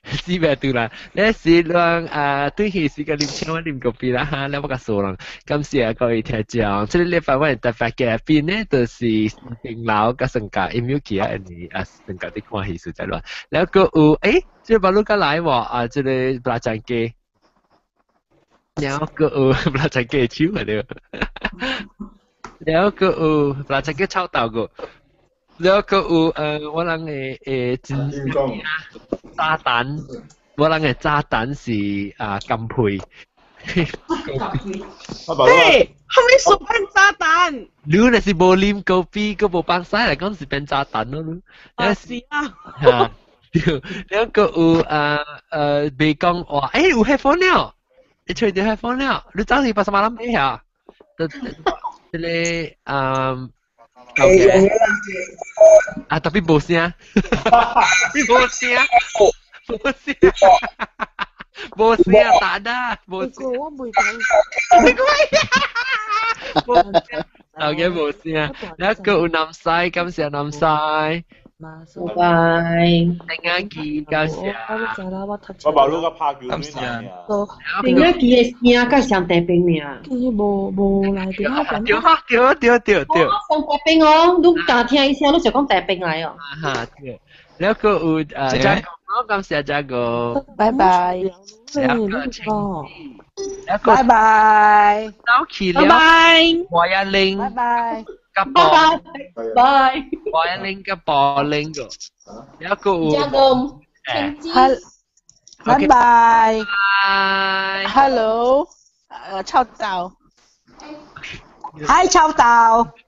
四百杜蘭，你是讓啊對起時間啉請我啉咖啡啦哈，你我甲數人，感謝各位聽眾。這個禮拜我特別嘅邊呢，就是頂樓甲上架音樂劇啊，你啊上架啲看戲實在亂。แล้ว個有誒，這個巴魯加來喎啊，這個布拉贊機。แล้ว個有布拉贊機手嚟對。แล้ว個有布拉贊機炒豆個。แล้ว個有我人嘅真炸彈，我人嘅炸彈是啊金配。嘿，後面說變炸彈？你若是無啉咖啡，閣無放屎來講是變炸彈咯。啊是啊。嚇，對，แล้ว個有啊未講話，有 headphone 了，你揣著 headphone 了，你早時八十萬人買下，這個啊。OK。啊，特別無聲，無聲，無聲，無聲，打的，無聲。我袂講。無聲，OK，無聲。แล้ว個有南西，感謝南西。拜拜。定眼記，感謝。我把路個拍叫咩啊？定眼記的聲甲上大兵爾。伊無無來電話對對對對對。上大兵哦，你敢聽伊聲，你就講大兵來哦。哈對。แล้ว個有嘉哥，感謝嘉哥。拜拜。拜拜。早起了。拜拜。我一拎。拜拜。甲波，拜。我一拎甲波拎個，แล้ว個有。嘉哥，拜拜。拜。 Hello，臭豆。Hi 臭豆。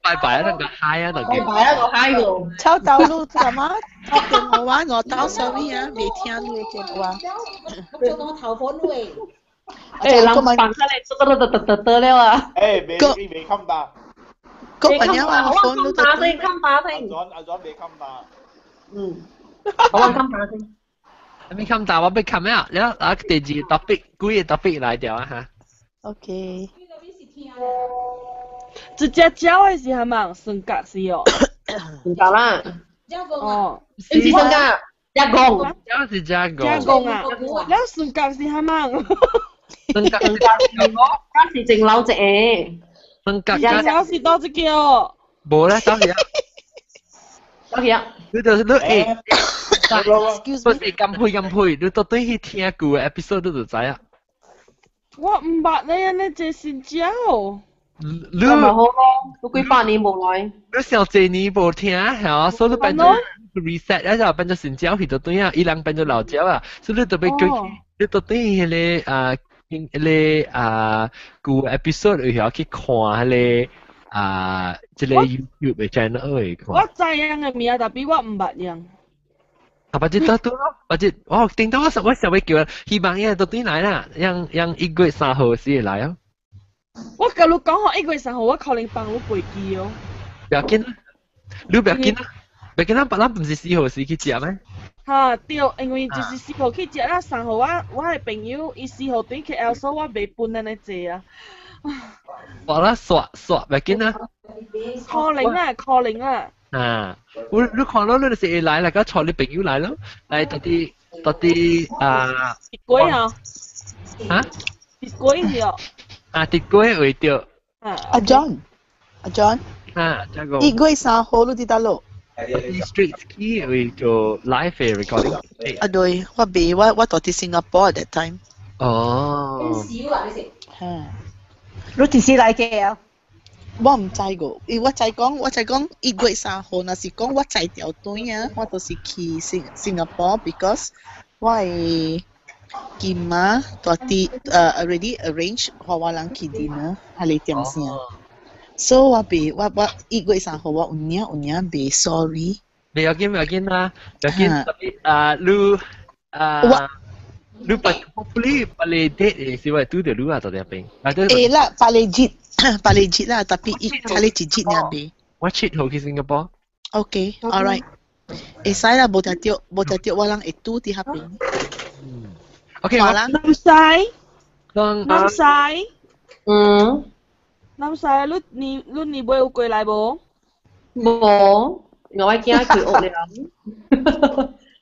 拜拜啊，那個 hi 啊，那個。拜拜啊，個 hi 個。臭豆你幹嘛？打電話我到手尾啊，未聽你的電話。我做到頭髮喂。欸，人放出來，得得得得得了啊！欸，未未冚打。個朋友話我冚打先，冚打先。阿轉未冚打。嗯。我冚打先。未冚打，我欲冚啊！了啊，第二 topic，幾個 topic 來掉啊哈。 OK。一隻鳥的是蝦米？算角是哦。算角啦。哦。毋是算角，只公。鳥是只公。只公啊！了算角是蝦米？算角，算角，角是淨留一個。算角，鳥是倒一個？無啦，走去啊！走去啊！你就是你欸，不是咁配咁配，你到底去聽舊的 episode 你就知啊。我毋捌你按呢這是鳥。你咪好咯，都幾百年無來。你上濟年無聽，係啊，所以你變做 reset，一就變做新鳥去就對啊，伊人變做老鳥啊，所以你特別叫，你到底彼個啊，彼個啊舊 episode 有曉去看彼個啊，這個 YouTube 的 channel 會看。我知影的名，但比我毋捌用。啊，或者得對咯，或者我頂到我想欲叫，希望伊到對來啦，讓讓1月3號時會來啊。我共你講吼，1月3號我可能放你飛機哦。不要緊啦，你不要緊啦。別見咱別咱唔是4號時去食咩？哈對，因為就是四號去食啦，3號我的朋友伊4號轉 KL，所以我袂分按呢濟啊。我啦刷刷，別緊啊。可能啊，可能啊。啊，我你看到你就是會來啦，佮帶你朋友來咯，來到底到底啊。鐵鬼啊！啊？鐵鬼是哦。啊，鐵鬼為著。阿 John，阿 John。啊，這個。 1月3號你佇佗落？ Street Ski 為做 live recording。啊對，我未我住佇新加坡 at that time。哦。少啊，你食。嚇。你幾時來嘅？我毋知個，因為我知講1月3號，若是講我知條隊啊，我就是去新加坡，because 我的金媽住佇already arrange 予我人去 dinner，係你點聲？所以我袂我1月3號我有影袂 sorry。袂要緊袂要緊啦，袂要緊特別啊，你啊。你把 hopefully 把你 date 是話拄著你啊，到底邊？會啦，把你節，把你節啦，特別伊睇你一節爾袂。我7號去新加坡。 OK，all right，會使啦，無定著，無定著，我人會拄佇彼邊。 OK，我人。南西。南西。嗯。南西，你年尾有過來無？無，我囝開學了。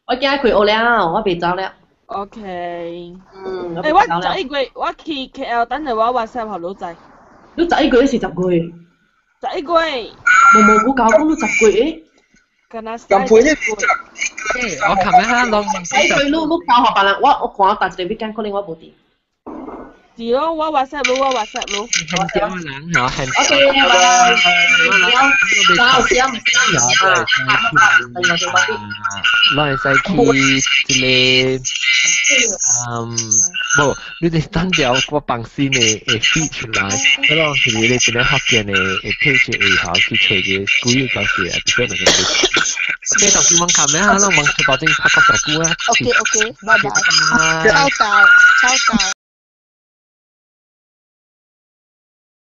我囝開學了，我袂走了。 OK。嗯。欸，我11月我去 KL，等下我 WhatsApp 予你知。你11月是10月？ 11月。無無無教講你10月。敢若。咁配你我琴日哈攏。11月你教予別人，我看逐一個 weekend 可能我無佇。是咯，我 WhatsApp 你，我 WhatsApp 你。很少人嚇，很。 OK，拜拜。好，閃閃。咱會使去一个，嗯，無，你哋等條我放新的會 feed 出來，嗰個是你邊咧福建的會 page 會好去揣一個古語故事啊，比較那個。OK，同時問看咩啊？咱問出保證拍個小鼓啊。 OK OK，拜拜。超到超到。